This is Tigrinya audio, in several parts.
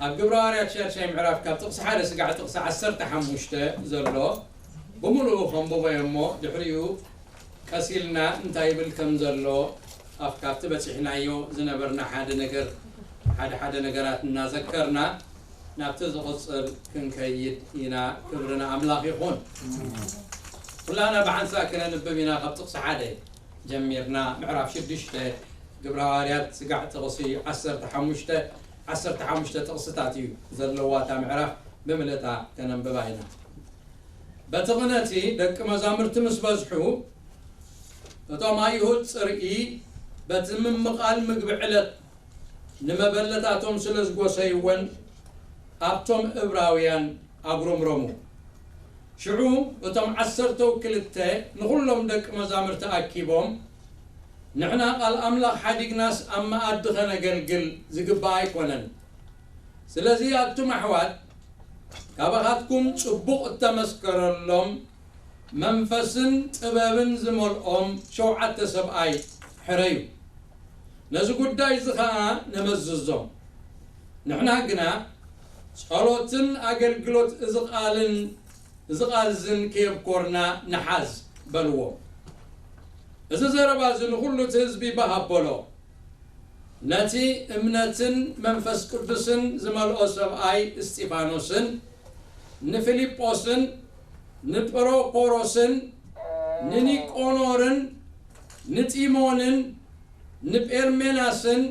ኣብ ግብረ ሃዋርያት ሻድሻይ ምዕራፍ ካብ ጥቕሲ ሓደ ስጋዕ ጥቕሲ ዓሰርተ ሓሙሽተ ዘሎ ብምሉኡ ከንብቦ እየ እሞ ድሕሪኡ ቀስ ኢልና እንታይ ይብል ከም ዘሎ ኣብ ካብቲ በፂሕናዮ ዝነበርና ሓደ ነገር ሓደ ሓደ ነገራት እናዘከርና ናብቲ ዝቕፅል ክንከይድ ኢና። ክብሪ ንኣምላኽ ይኹን። ኩላና ብሓንሳእ ክነንብብ ኢና ካብ ጥቕሲ ሓደ ጀሚርና ምዕራፍ ሽዱሽተ ግብረ ሃዋርያት ስጋዕ ጥቕሲ ዓሰርተ ሓሙሽተ ዓሰርተ ሓሙሽተ ጥቕስታት እዩ ዘለዋ እታ ምዕራፍ ብምልእታ ከነንብባ ኢና። በቲ ቕነቲ ደቂ መዛሙርቲ ምስ በዝሑ እቶም ኣይሁድ ጽርኢ በቲ ምምቓል ምግቢ ዕለት ንመበለታቶም ስለ ዝጎሰይወን ኣብቶም እብራውያን ኣጉረምረሙ። ሽዑ እቶም ዓሰርተው ክልተ ንኹሎም ደቂ መዛሙርቲ ኣኪቦም ንሕና ቃል ኣምላኽ ሓዲግናስ ኣብ መኣዲ ኸነገልግል ዝግባእ ኣይኮነን። ስለዚ ኣቱም ኣሕዋት ካባኻትኩም ጽቡቕ እተመስከረሎም መንፈስን ጥበብን ዝመልኦም ሸውዓተ ሰብኣይ ሕረዩ። ነዚ ጉዳይ እዚ ኸኣ ነመዝዞም። ንሕና ግና ጸሎትን ኣገልግሎት እዚ ቃልን እዚ ቃል ዝን ከየብኮርና ንሓዝ በልዎም። እዚ ዘረባ እዚ ንኹሉ እቲ ህዝቢ ባህ ኣበሎ። ነቲ እምነትን መንፈስ ቅዱስን ዝመልኦ ሰብኣይ እስጢፋኖስን ንፊልጶስን ንጵሮኮሮስን ንኒቆኖርን ንጢሞንን ንጴርሜናስን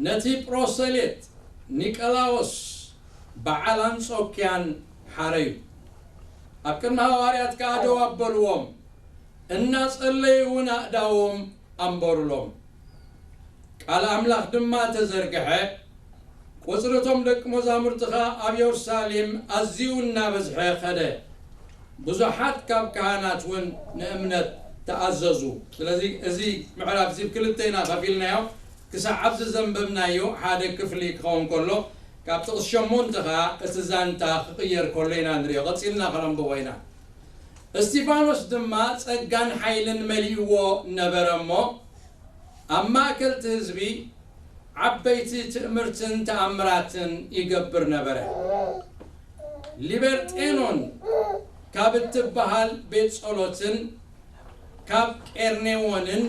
ነቲ ፕሮሰሌት ኒቀላዎስ በዓል ኣንጾኪያን ሓረዩ። ኣብ ቅድሚ ሃዋርያት ከኣ ደው ኣበልዎም፣ እናጸለዩ እውን ኣእዳዎም ኣንበሩሎም። ቃል ኣምላኽ ድማ ተዘርግሐ፣ ቁጽሪ እቶም ደቂ መዛሙርቲ ኸኣ ኣብ የሩሳሌም ኣዝዩ እናበዝሐ ኸደ። ብዙሓት ካብ ካህናት እውን ንእምነት ተኣዘዙ። ስለዚ እዚ ምዕራፍ እዚ ብክልተ ኢና ከፊልናዮ። ክሳዕ ኣብዚ ዘንበብናዮ ሓደ ክፍሊ ክኸውን ከሎ ካብ ጥቕሲ ሸሞንተ ኸኣ እቲ ዛንታ ክቕየር ከሎ ኢና ንሪኦ። ቀጺልና ከነንብቦ ኢና። እስጢፋኖስ ድማ ጸጋን ሓይልን መሊእዎ ነበረ እሞ ኣብ ማእከል እቲ ህዝቢ ዓበይቲ ትእምርትን ተኣምራትን ይገብር ነበረ። ሊበርጤኖን ካብ እትበሃል ቤት ጸሎትን ካብ ቄርኔዎንን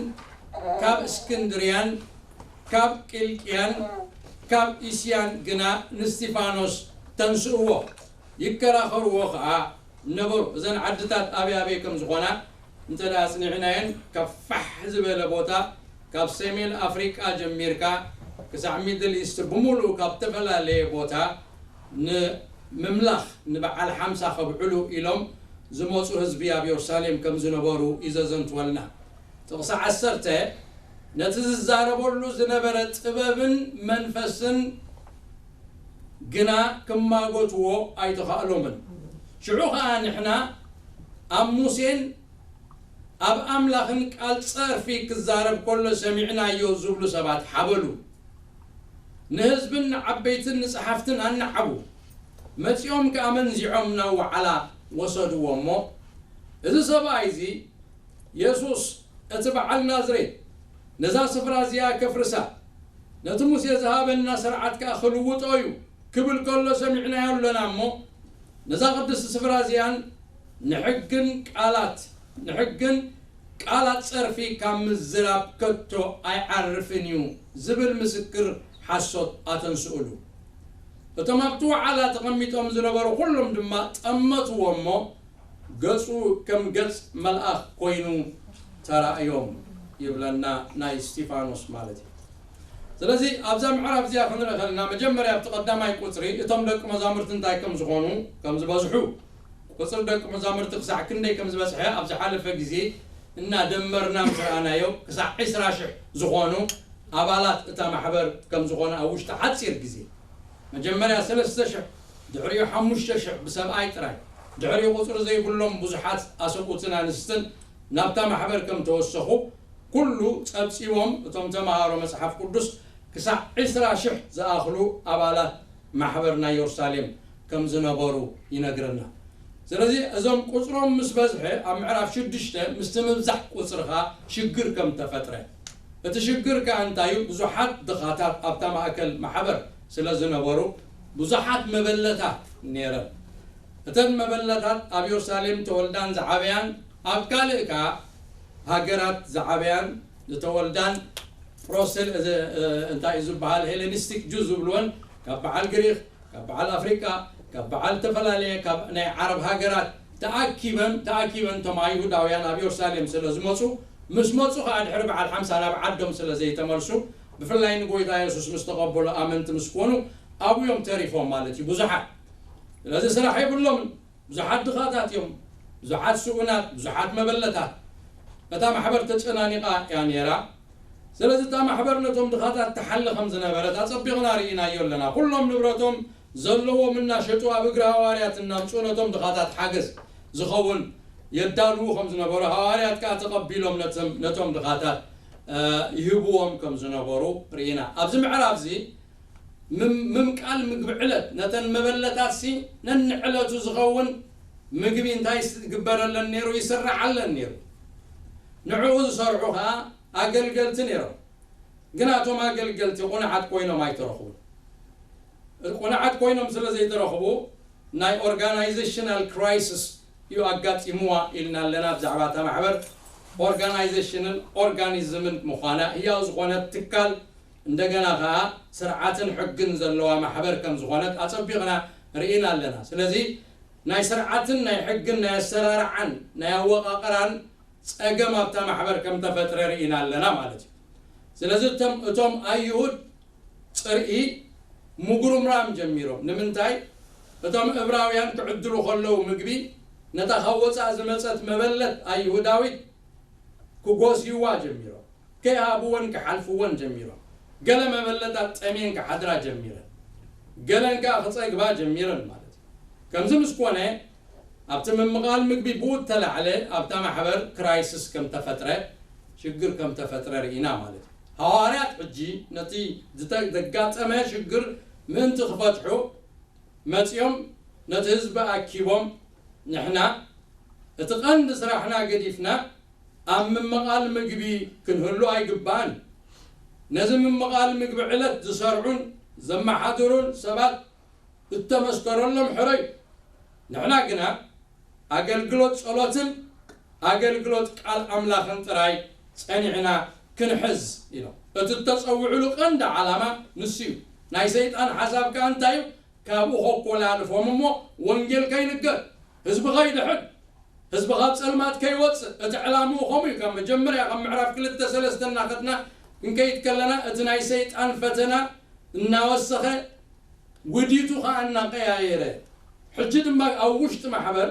ካብ እስክንድርያን ካብ ቂልቅያን ካብ እስያን ግና ንስጢፋኖስ ተንስእዎ፣ ይከራኸርዎ ኸኣ ነበሩ። እዘን ዓድታት ኣበይ ኣበይ ከም ዝኾና እንተ ደኣ ኣጽኒዕናየን ካብ ፋሕ ዝበለ ቦታ ካብ ሰሜን ኣፍሪቃ ጀሚርካ ክሳዕ ሚድል ኢስት ብምሉኡ ካብ ዝተፈላለየ ቦታ ንምምላኽ ንበዓል ሓምሳ ከብዕሉ ኢሎም ዝመፁ ህዝቢ ኣብ የሩሳሌም ከም ዝነበሩ እዩ ዘዘንትወልና። ጥቕሲ ዓሰርተ ነቲ ዝዛረበሉ ዝነበረ ጥበብን መንፈስን ግና ክማጎትዎ ኣይተኻእሎምን። ሽዑ ኸኣ ንሕና ኣብ ሙሴን ኣብ ኣምላኽን ቃል ጸርፊ ክዛረብ ከሎ ሰሚዕናዮ ዝብሉ ሰባት ሓበሉ። ንህዝብን ንዓበይትን ንጸሓፍትን ኣናዓቡ። መጺኦም ከኣ መንዚዖም ናብ ዋዕላ ወሰድዎ እሞ፣ እዚ ሰብኣይ እዚ የሱስ እቲ በዓል ናዝሬት ነዛ ስፍራ እዚኣ ከፍርሳ፣ ነቲ ሙሴ ዝሃበና ስርዓት ከኣ ክልውጦ እዩ ክብል ከሎ ሰሚዕናዮ ኣሎና እሞ፣ ነዛ ቅድስቲ ስፍራ እዚኣን ንሕግን ቃላት ንሕግን ቃላት ጸርፊ ካብ ምዝራብ ከቶ ኣይዓርፍን እዩ ዝብል ምስክር ሓሶት ኣተንስኡሉ። እቶም ኣብቲ ወዓላ ተቐሚጦም ዝነበሩ ኩሎም ድማ ጠመትዎ እሞ፣ ገጹ ከም ገጽ መልኣኽ ኮይኑ ተራእዮም ይብለና ናይ እስጢፋኖስ ማለት እዩ። ስለዚ ኣብዛ ምዕራፍ እዚኣ ክንርኢ ከለና መጀመርያ ኣብቲ ቀዳማይ ቁጽሪ እቶም ደቂ መዛሙርቲ እንታይ ከም ዝኾኑ ከም ዝበዝሑ ቁጽሪ ደቂ መዛሙርቲ ክሳዕ ክንደይ ከም ዝበጽሐ ኣብ ዝሓለፈ ግዜ እናደመርና ምስ ረኣናዮ ክሳዕ ዕስራ ሽሕ ዝኾኑ ኣባላት እታ ማሕበር ከም ዝኾነ ኣብ ውሽጢ ሓጺር ግዜ መጀመርያ ሰለስተ ሽሕ ድሕሪኡ ሓሙሽተ ሽሕ ብሰብኣይ ጥራይ ድሕሪኡ ቁጽሪ ዘይብሎም ብዙሓት ኣሰብኡትን ኣንስትን ናብታ ማሕበር ከም ተወሰኹ ኩሉ ጸብጺቦም እቶም ተምሃሮ መጽሓፍ ቅዱስ ክሳዕ ዕስራ ሽሕ ዝኣኽሉ ኣባላት ማሕበር ናይ የሩሳሌም ከም ዝነበሩ ይነግረና። ስለዚ እዞም ቁጽሮም ምስ በዝሐ ኣብ ምዕራፍ ሽዱሽተ ምስቲ ምብዛሕ ቁጽሪ ኸኣ ሽግር ከም ተፈጥረ እቲ ሽግር ከኣ እንታይ እዩ? ብዙሓት ድኻታት ኣብታ ማእከል ማሕበር ስለ ዝነበሩ ብዙሓት መበለታት ነይረን። እተን መበለታት ኣብ የሩሳሌም ተወልዳን ዝዓበያን ኣብ ካልእ ከኣ ሃገራት ዝዓበያን ዝተወልዳን ፕሮሰል እንታይ እዩ ዝበሃል ሄሌኒስቲክ ጁ ዝብልወን ካብ በዓል ግሪክ ካብ በዓል ኣፍሪቃ ካብ በዓል ዝተፈላለየ ካብ ናይ ዓረብ ሃገራት ተኣኪበን ተኣኪበን እቶም ኣይሁዳውያን ኣብ የሩሳሌም ስለ ዝመፁ ምስ መፁ ከዓ ድሕሪ በዓል ሓምሳ ናብ ዓዶም ስለ ዘይተመልሱ ብፍላይ ንጎይታ የሱስ ምስ ተቐበሉ ኣመንቲ ምስ ኮኑ ኣብኡ እዮም ተሪፎም ማለት እዩ ብዙሓት ስለዚ ስራሕ የብሎምን ብዙሓት ድኻታት እዮም ብዙሓት ስኡናት ብዙሓት መበለታት እታ ማሕበር ተጨናኒቓ እያ ነይራ ስለዚ እታ ማሕበር ነቶም ድኻታት ትሓሊ ከም ዝነበረት ኣጸቢቕና ርኢናዮ ኣለና ኩሎም ንብረቶም ዘለዎም እናሸጡ ኣብ እግሪ ሃዋርያት እናምፅኡ ነቶም ድኻታት ሓገዝ ዝኸውን የዳልዉ ከም ዝነበሩ ሃዋርያት ከዓ ተቐቢሎም ነቶም ድኻታት ይህብዎም ከም ዝነበሩ ርኢና ኣብዚ ምዕራፍ እዚ ምምቃል ምግቢ ዕለት ነተን መበለታት ሲ ነንዕለቱ ዝኸውን ምግቢ እንታይ ይግበረለን ነይሩ ይስራዓለን ነይሩ ንዕኡ ዝሰርሑ ከዓ ኣገልገልቲ ነይሮም ግን ኣቶም ኣገልገልቲ ቁኑዓት ኮይኖም ኣይተረኽቡን ቁኑዓት ኮይኖም ስለ ዘይተረኽቡ ናይ organizational crisis እዩ ኣጋጢምዋ ኢልና ኣለና ብዛዕባ እታ ማሕበር organization ን organism ን ምዃና ህያው ዝኾነት ትካል እንደገና ከዓ ስርዓትን ሕግን ዘለዋ ማሕበር ከም ዝኾነት ኣፀቢቕና ርኢና ኣለና ስለዚ ናይ ስርዓትን ናይ ሕግን ናይ ኣሰራርዓን ናይ ኣወቃቅራን ፀገም ኣብታ ማሕበር ከም ተፈጥረ ርኢና ኣለና ማለት እዩ ስለዚ እቶም ኣይሁድ ፅርኢ ምጉርምራም ጀሚሮም ንምንታይ እቶም እብራውያን ክዕድሉ ከለዉ ምግቢ ነታ ካብ ወፃእ ዝመፀት መበለት ኣይሁዳዊት ክጎስይዋ ጀሚሮም ከይሃብወን ክሓልፍወን ጀሚሮም ገለ መበለታት ጠሜን ክሓድራ ጀሚረን ገለን ከዓ ክፀግባ ጀሚረን ማለት እዩ ከምዚ ምስ ኮነ ኣብቲ ምምቓል ምግቢ ብኡ እተላዕለ ኣብታ ማሕበር ክራይስስ ከም ተፈጥረ ሽግር ከም ተፈጥረ ርኢና ማለት እዩ። ሃዋርያት ሕጂ ነቲ ዘጋጠመ ሽግር ምእንቲ ክፈትሑ መጺኦም ነቲ ህዝቢ ኣኪቦም ንሕና እቲ ቀንዲ ስራሕና ገዲፍና ኣብ ምምቓል ምግቢ ክንህሉ ኣይግባእን። ነዚ ምምቓል ምግቢ ዕለት ዝሰርዑን ዘመሓድሩን ሰባት እተመስከረሎም ሕረዩ። ንሕና ግና ኣገልግሎት ጸሎትን ኣገልግሎት ቃል ኣምላኽን ጥራይ ጸኒዕና ክንሕዝ ኢሎም። እቲ እተጸውዕሉ ቀንዲ ዓላማ ንሱ እዩ። ናይ ሰይጣን ሓሳብ ከኣ እንታይ እዩ? ካብኡ ከኮላልፎም እሞ ወንጌል ከይንገር፣ ህዝቢ ከይድሕን፣ ህዝቢ ካብ ጸልማት ከይወጽእ፣ እቲ ዕላምኡ ከምኡ እዩ። ካብ መጀመርያ ካብ ምዕራፍ ክልተ ሰለስተ እናኸድና ክንከይድ ከለና እቲ ናይ ሰይጣን ፈተና እናወሰኸ ውዲቱ ኸኣ እናቀያየረ፣ ሕጂ ድማ ኣብ ውሽጢ ማሕበር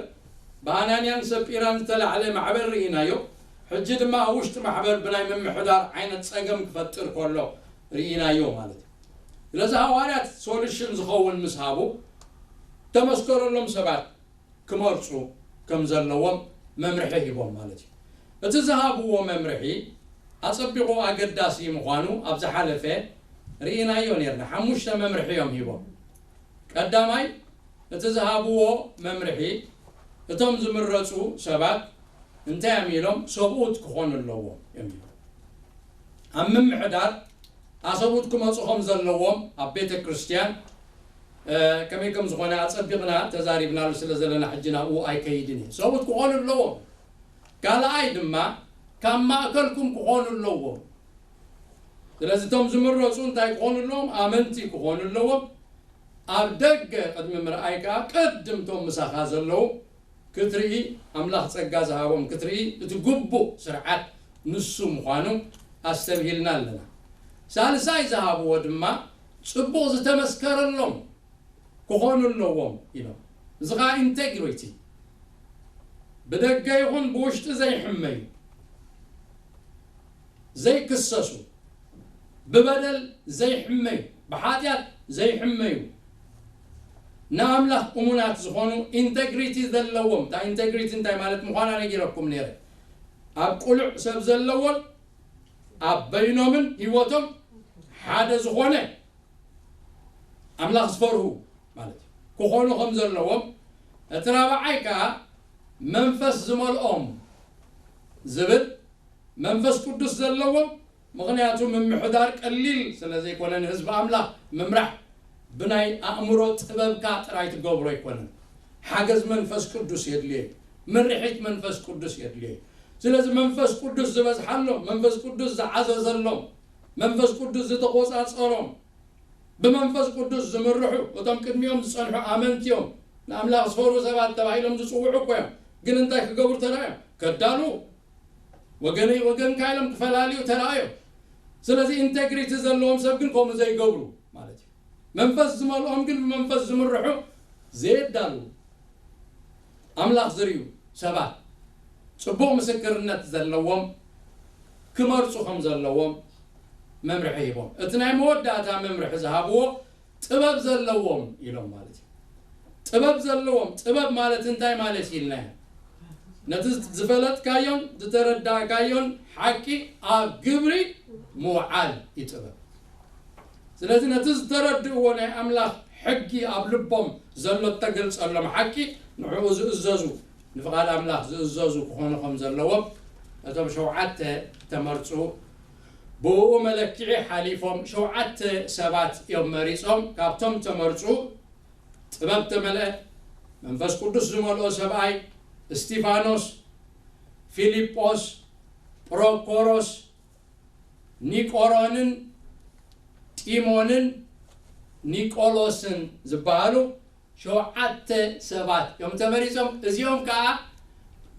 ብኣናንያን ሰጲራን ዝተላዕለ ማሕበር ርኢናዮ። ሕጂ ድማ ኣብ ውሽጢ ማሕበር ብናይ ምምሕዳር ዓይነት ጸገም ክፈጥር ከሎ ርኢናዮ ማለት እዩ። ስለዚ ሃዋርያት ሶሉሽን ዝኸውን ምስ ሃቡ ተመስከረሎም ሰባት ክመርጹ ከም ዘለዎም መምርሒ ሂቦም ማለት እዩ። እቲ ዝሃብዎ መምርሒ ኣጸቢቑ ኣገዳሲ ምዃኑ ኣብ ዝሓለፈ ርኢናዮ ነርና። ሓሙሽተ መምርሒ እዮም ሂቦም። ቀዳማይ እቲ ዝሃብዎ መምርሒ እቶም ዝምረጹ ሰባት እንታይ እዮም ኢሎም ሰብኡት ክኾኑ ኣለዎም እዮም ኢሎም። ኣብ ምምሕዳር ኣሰብኡት ክመፁ ከም ዘለዎም ኣብ ቤተ ክርስትያን ከመይ ከም ዝኾነ ኣፀቢቕና ተዛሪብናሉ ስለ ዘለና ሕጂ ናብኡ ኣይከይድን እየ። ሰብኡት ክኾኑ ኣለዎም። ካልኣይ ድማ ካብ ማእከልኩም ክኾኑ ኣለዎም። ስለዚ እቶም ዝምረፁ እንታይ ክኾኑ ኣለዎም? ኣመንቲ ክኾኑ ኣለዎም። ኣብ ደገ ቅድሚ ምርኣይ ከዓ ቅድምቶም ምሳኻ ዘለዉ ክትርኢ ኣምላኽ ጸጋ ዝሃቦም ክትርኢ እቲ ግቡእ ስርዓት ንሱ ምዃኑ ኣስተብሂልና ኣለና። ሳልሳይ ዝሃብዎ ድማ ጽቡቕ ዝተመስከረሎም ክኾኑ ኣለዎም ኢሎም። እዚ ኸዓ ኢንቴግሪቲ ብደገ ይኹን ብውሽጢ ዘይሕመዩ ዘይክሰሱ ብበደል ዘይሕመዩ ብሓጢኣት ዘይሕመዩ ንኣምላኽ እሙናት ዝኾኑ ኢንተግሪቲ ዘለዎም እታ ኢንተግሪቲ እንታይ ማለት ምዃና ነጊረኩም ነይረ ኣብ ቁሉዕ ሰብ ዘለዎን ኣብ በይኖምን ህይወቶም ሓደ ዝኾነ ኣምላኽ ዝፈርሁ ማለት እዩ ክኾኑ ከም ዘለዎም እቲ ራብዓይ ከዓ መንፈስ ዝመልኦም ዝብል መንፈስ ቅዱስ ዘለዎም ምኽንያቱ ምምሕዳር ቀሊል ስለ ዘይኮነ ንህዝቢ ኣምላኽ ምምራሕ ብናይ ኣእምሮ ጥበብካ ጥራይ ትገብሮ ኣይኮነን። ሓገዝ መንፈስ ቅዱስ የድልየ፣ ምርሒት መንፈስ ቅዱስ የድልየ። ስለዚ መንፈስ ቅዱስ ዝበዝሓሎም፣ መንፈስ ቅዱስ ዝዓዘዘሎም፣ መንፈስ ቅዱስ ዝተቆጻጸሮም፣ ብመንፈስ ቅዱስ ዝምርሑ፣ እቶም ቅድሚኦም ዝጸንሑ ኣመንቲ እዮም። ንኣምላኽ ዝፈርሁ ሰባት ተባሂሎም ዝጽውዑ እኮ እዮም። ግን እንታይ ክገብሩ ተራእዮም? ከዳሉ፣ ወገነይ ወገንካ ኢሎም ክፈላልዩ ተራእዮም። ስለዚ ኢንቴግሪቲ ዘለዎም ሰብ ግን ከምኡ ዘይገብሩ ማለት እዩ። መንፈስ ዝመልኦም ግን ብመንፈስ ዝምርሑ፣ ዘየዳሉ፣ ኣምላኽ ዝርእዩ ሰባት፣ ጽቡቕ ምስክርነት ዘለዎም ክመርጹ ከም ዘለዎም መምርሒ ሂቦም። እቲ ናይ መወዳእታ መምርሒ ዝሃብዎ ጥበብ ዘለዎም ኢሎም ማለት እዩ። ጥበብ ዘለዎም፣ ጥበብ ማለት እንታይ ማለት ኢልናዮ? ነቲ ዝፈለጥካዮን ዝተረዳእካዮን ሓቂ ኣብ ግብሪ ምውዓል እዩ ጥበብ። ስለዚ ነቲ ዝተረድእዎ ናይ ኣምላኽ ሕጊ ኣብ ልቦም ዘሎ እተገልጸሎም ሓቂ ንዕኡ ዝእዘዙ፣ ንፍቓድ ኣምላኽ ዝእዘዙ ክኾኑ ከም ዘለዎም እቶም ሸውዓተ ተመርጹ ብእኡ መለክዒ ሓሊፎም ሸውዓተ ሰባት እዮም መሪጾም። ካብቶም ተመርጹ ጥበብ ተመልአ መንፈስ ቅዱስ ዝመልኦ ሰብኣይ እስጢፋኖስ፣ ፊልጶስ፣ ፕሮኮሮስ፣ ኒቆሮንን ጢሞንን ኒቆሎስን ዝበሃሉ ሸውዓተ ሰባት እዮም ተመሪጾም። እዚኦም ከዓ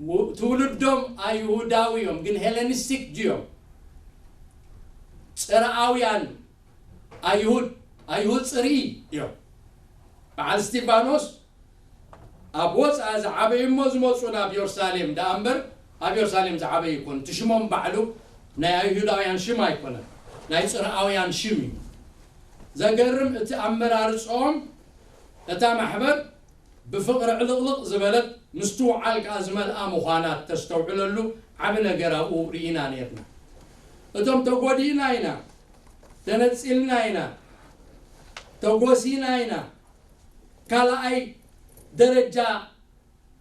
ው- ትውልዶም ኣይሁዳዊ እዮም፣ ግን ሄለኒስቲክ ድዮም? ጽርኣውያን ኣይሁድ፣ ኣይሁድ ጽርኢ እዮም። በዓል እስጢፋኖስ ኣብ ወፃኢ ዝዓበዩ እሞ ዝመፁ ናብ ዮርሳሌም ደኣ እምበር፣ ኣብ ዮርሳሌም ዝዓበዩ ይኮኑ። እቲ ሽሞም ባዕሉ ናይ ኣይሁዳውያን ሽም ኣይኮነን፣ ናይ ፅርኣውያን ሽም እዩ። ዘገርም፣ እቲ ኣመራርፅኦም እታ ማሕበር ብፍቕሪ ዕልቕልቕ ዝበለት፣ ምስትውዓል ከኣ ዝመልኣ ምዃና ተስተውዕለሉ ዓቢ ነገር ኣብኡ ርኢና ነርና። እቶም ተጎዲእና ኢና፣ ተነጺልና ኢና፣ ተጎሲና ኢና፣ ካልኣይ ደረጃ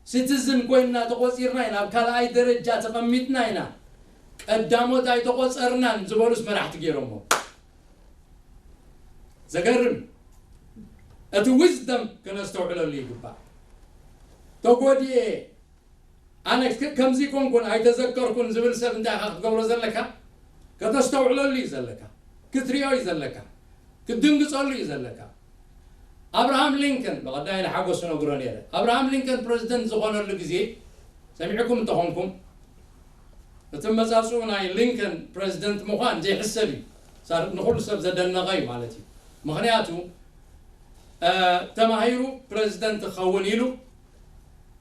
ሲቲዝን ኮይንና ተቆጺርና ኢና፣ ኣብ ካልኣይ ደረጃ ተቐሚጥና ኢና፣ ቀዳሞት ኣይተቆጸርናን ዝበሉስ መራሕቲ ገይሮሞ። ዘገርም። እቲ ዊዝደም ክነስተውዕለሉ ይግባእ። ተጎዲኤ፣ ኣነ ከ- ከምዚ ኮንኩን ኣይተዘከርኩን ዝብል ሰብ እንታይ ኢኻ ክትገብሮ ዘለካ? ከተስተውዕለሉ እዩ ዘለካ፣ ክትሪኦ እዩ ዘለካ፣ ክትድንግጸሉ እዩ ዘለካ። ኣብርሃም ሊንከን፣ ብቐዳይ ንሓጎስ ነግሮ ነይረ። ኣብርሃም ሊንከን ፕረዚደንት ዝኾነሉ ግዜ ሰሚዕኩም እንተኾንኩም፣ እቲ መጻጽኡ ናይ ሊንከን ፕረዚደንት ምዃን ዘይሕሰብ እዩ። ሳር- ንኹሉ ሰብ ዘደነቐ እዩ ማለት እዩ። ምኽንያቱ እ፣ ተማሂሩ ፕረዚደንት ክኸውን ኢሉ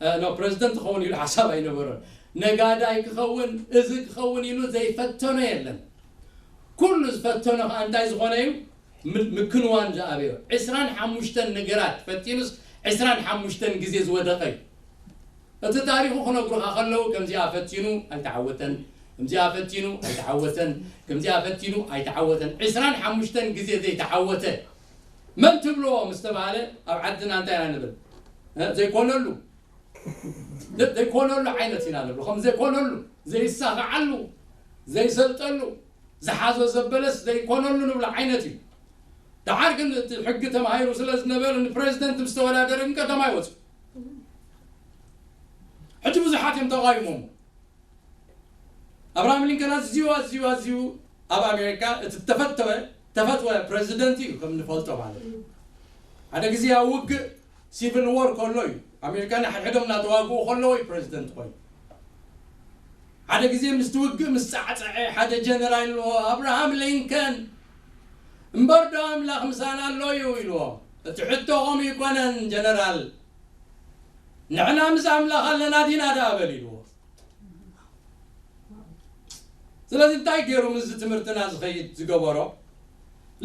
እ፣ ኖ ፕረዚደንት ክኸውን ኢሉ ሓሳብ ኣይነበሮን። ነጋዳይ ክኸውን፣ እዚ ክኸውን ኢሉ ዘይፈተኖ የለን። ኩሉ ዝፈተኖ ከዓ እንታይ ዝኾነ እዩ? ም- ምክንዋን ዝኣበዮ። ዕስራን ሓሙሽተን ነገራት ፈቲኑስ ዕስራን ሓሙሽተን ግዜ ዝወደቐ እዩ። እቲ ታሪኹ ክነግሩኻ ከለዉ ከምዚኣ ፈቲኑ ኣይተዓወተን፣ ከምዚኣ ፈቲኑ ኣይተዓወተን፣ ከምዚኣ ፈቲኑ ኣይተዓወተን። ዕስራን ሓሙሽተን ግዜ ዘይተዓወተ መን ትብልዎ ምስ ተባሃለ ኣብ ዓድና እንታይ ኢና ንብል? እ፣ ዘይኮነሉ ዘይኮነሉ ዓይነት ኢና ንብሎ። ከም ዘይኮነሉ፣ ዘይሳኻዓሉ፣ ዘይሰልጠሉ፣ ዝሓዞ ዘበለስ ዘይኮነሉ ንብሎ ዓይነት እዩ። ደሓር ግን እቲ ሕጊ ተማሂሩ ስለ ዝነበረ ንፕሬዚደንት ምስ ተወዳደረ ግን ቀዳማይ ወፂኡ። ሕጂ ብዙሓት እዮም ተቓዊሞሞ። ኣብርሃም ሊንከን ኣዝዩ ኣዝዩ ኣዝዩ ኣብ ኣሜሪካ እቲ ተፈተወ ተፈትወ ፕሬዚደንት እዩ ከም ንፈልጦ ማለት እዩ። ሓደ ግዜ ኣብ ውግእ ሲቪል ዎር ከሎ እዩ ኣሜሪካ ንሓድሕዶም እናተዋግኡ ከለዎ እዩ ፕሬዚደንት ኮይኑ። ሓደ ግዜ ምስቲ ውግእ ምስ ፃዕፀዐ ሓደ ጀነራል ኢልዎ ኣብርሃም ሊንከን እምበር ዶ ኣምላኽ ምሳና ኣሎ እዩ ኢልዎ። እቲ ሕቶ ከምኡ ይኮነን ጀነራል፣ ንሕና ምስ ኣምላኽ ኣለና ዲና ደኣ በል ኢልዎ። ስለዚ እንታይ ገይሩ ምስዚ ትምህርትና ዝኸይድ ዝገበሮ?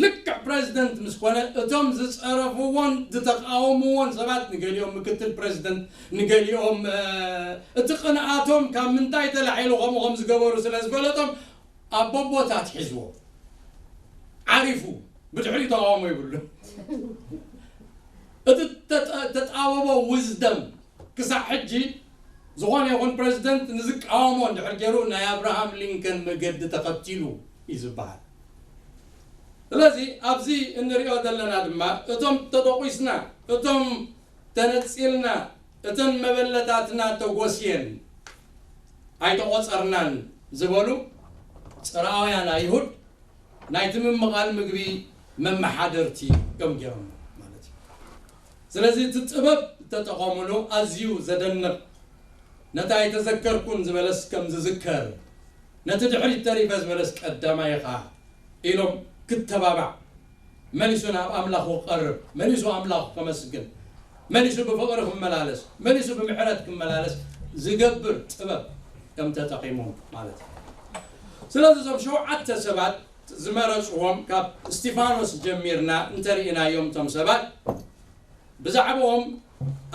ልክዕ ፕረዚደንት ምስ ኮነ እቶም ዝፀረፍዎን ዝተቃወምዎን ሰባት ንገሊኦም ምክትል ፕረዚደንት ንገሊኦም እቲ ቅንኣቶም ካብ ምንታይ ተላዒሉ ከምኡ ከም ዝገበሩ ስለ ዝፈለጦም ኣብ ቦቦታት ሒዝዎ ዓሪፉ ብድሕሪኡ ተቃውሞ ይብሉ። እቲ ተጣወቦ ውዝደም ክሳዕ ሕጂ ዝኾነ ይኹን ፕረዚደንት ንዝቃወሞ እንድሕር ገይሩ ናይ ኣብርሃም ሊንከን መገዲ ተኸቲሉ እዩ ዝበሃል። ስለዚ ኣብዚ እንሪኦ ዘለና ድማ እቶም ተጠቒስና፣ እቶም ተነጺልና፣ እተን መበለታትና ተጎስየን ኣይተቖጸርናን ዝበሉ ጽርኣውያን ኣይሁድ ናይቲ ምምቓል ምግቢ መመሓደርቲ እዮም ገይሮም ማለት እዩ። ስለዚ እቲ ጥበብ እተጠቐሙሉ ኣዝዩ ዘደንቕ፣ ነታ ኣይተዘከርኩን ዝበለስ ከም ዝዝከር፣ ነቲ ድሕሪት ተሪፈ ዝበለስ ቀዳማይ ኢኻ ኢሎም ክተባባዕ፣ መሊሱ ናብ ኣምላኹ ክቐርብ፣ መሊሱ ኣምላኹ ከመስግን፣ መሊሱ ብፍቕሪ ክመላለስ፣ መሊሱ ብምሕረት ክመላለስ ዝገብር ጥበብ እዮም ተጠቒሞም ማለት እዩ። ስለዚ እዞም ሸውዓተ ሰባት ዝመረጽዎም ካብ እስጢፋኖስ ጀሚርና እንተርኢናዮም እቶም ሰባት ብዛዕባኦም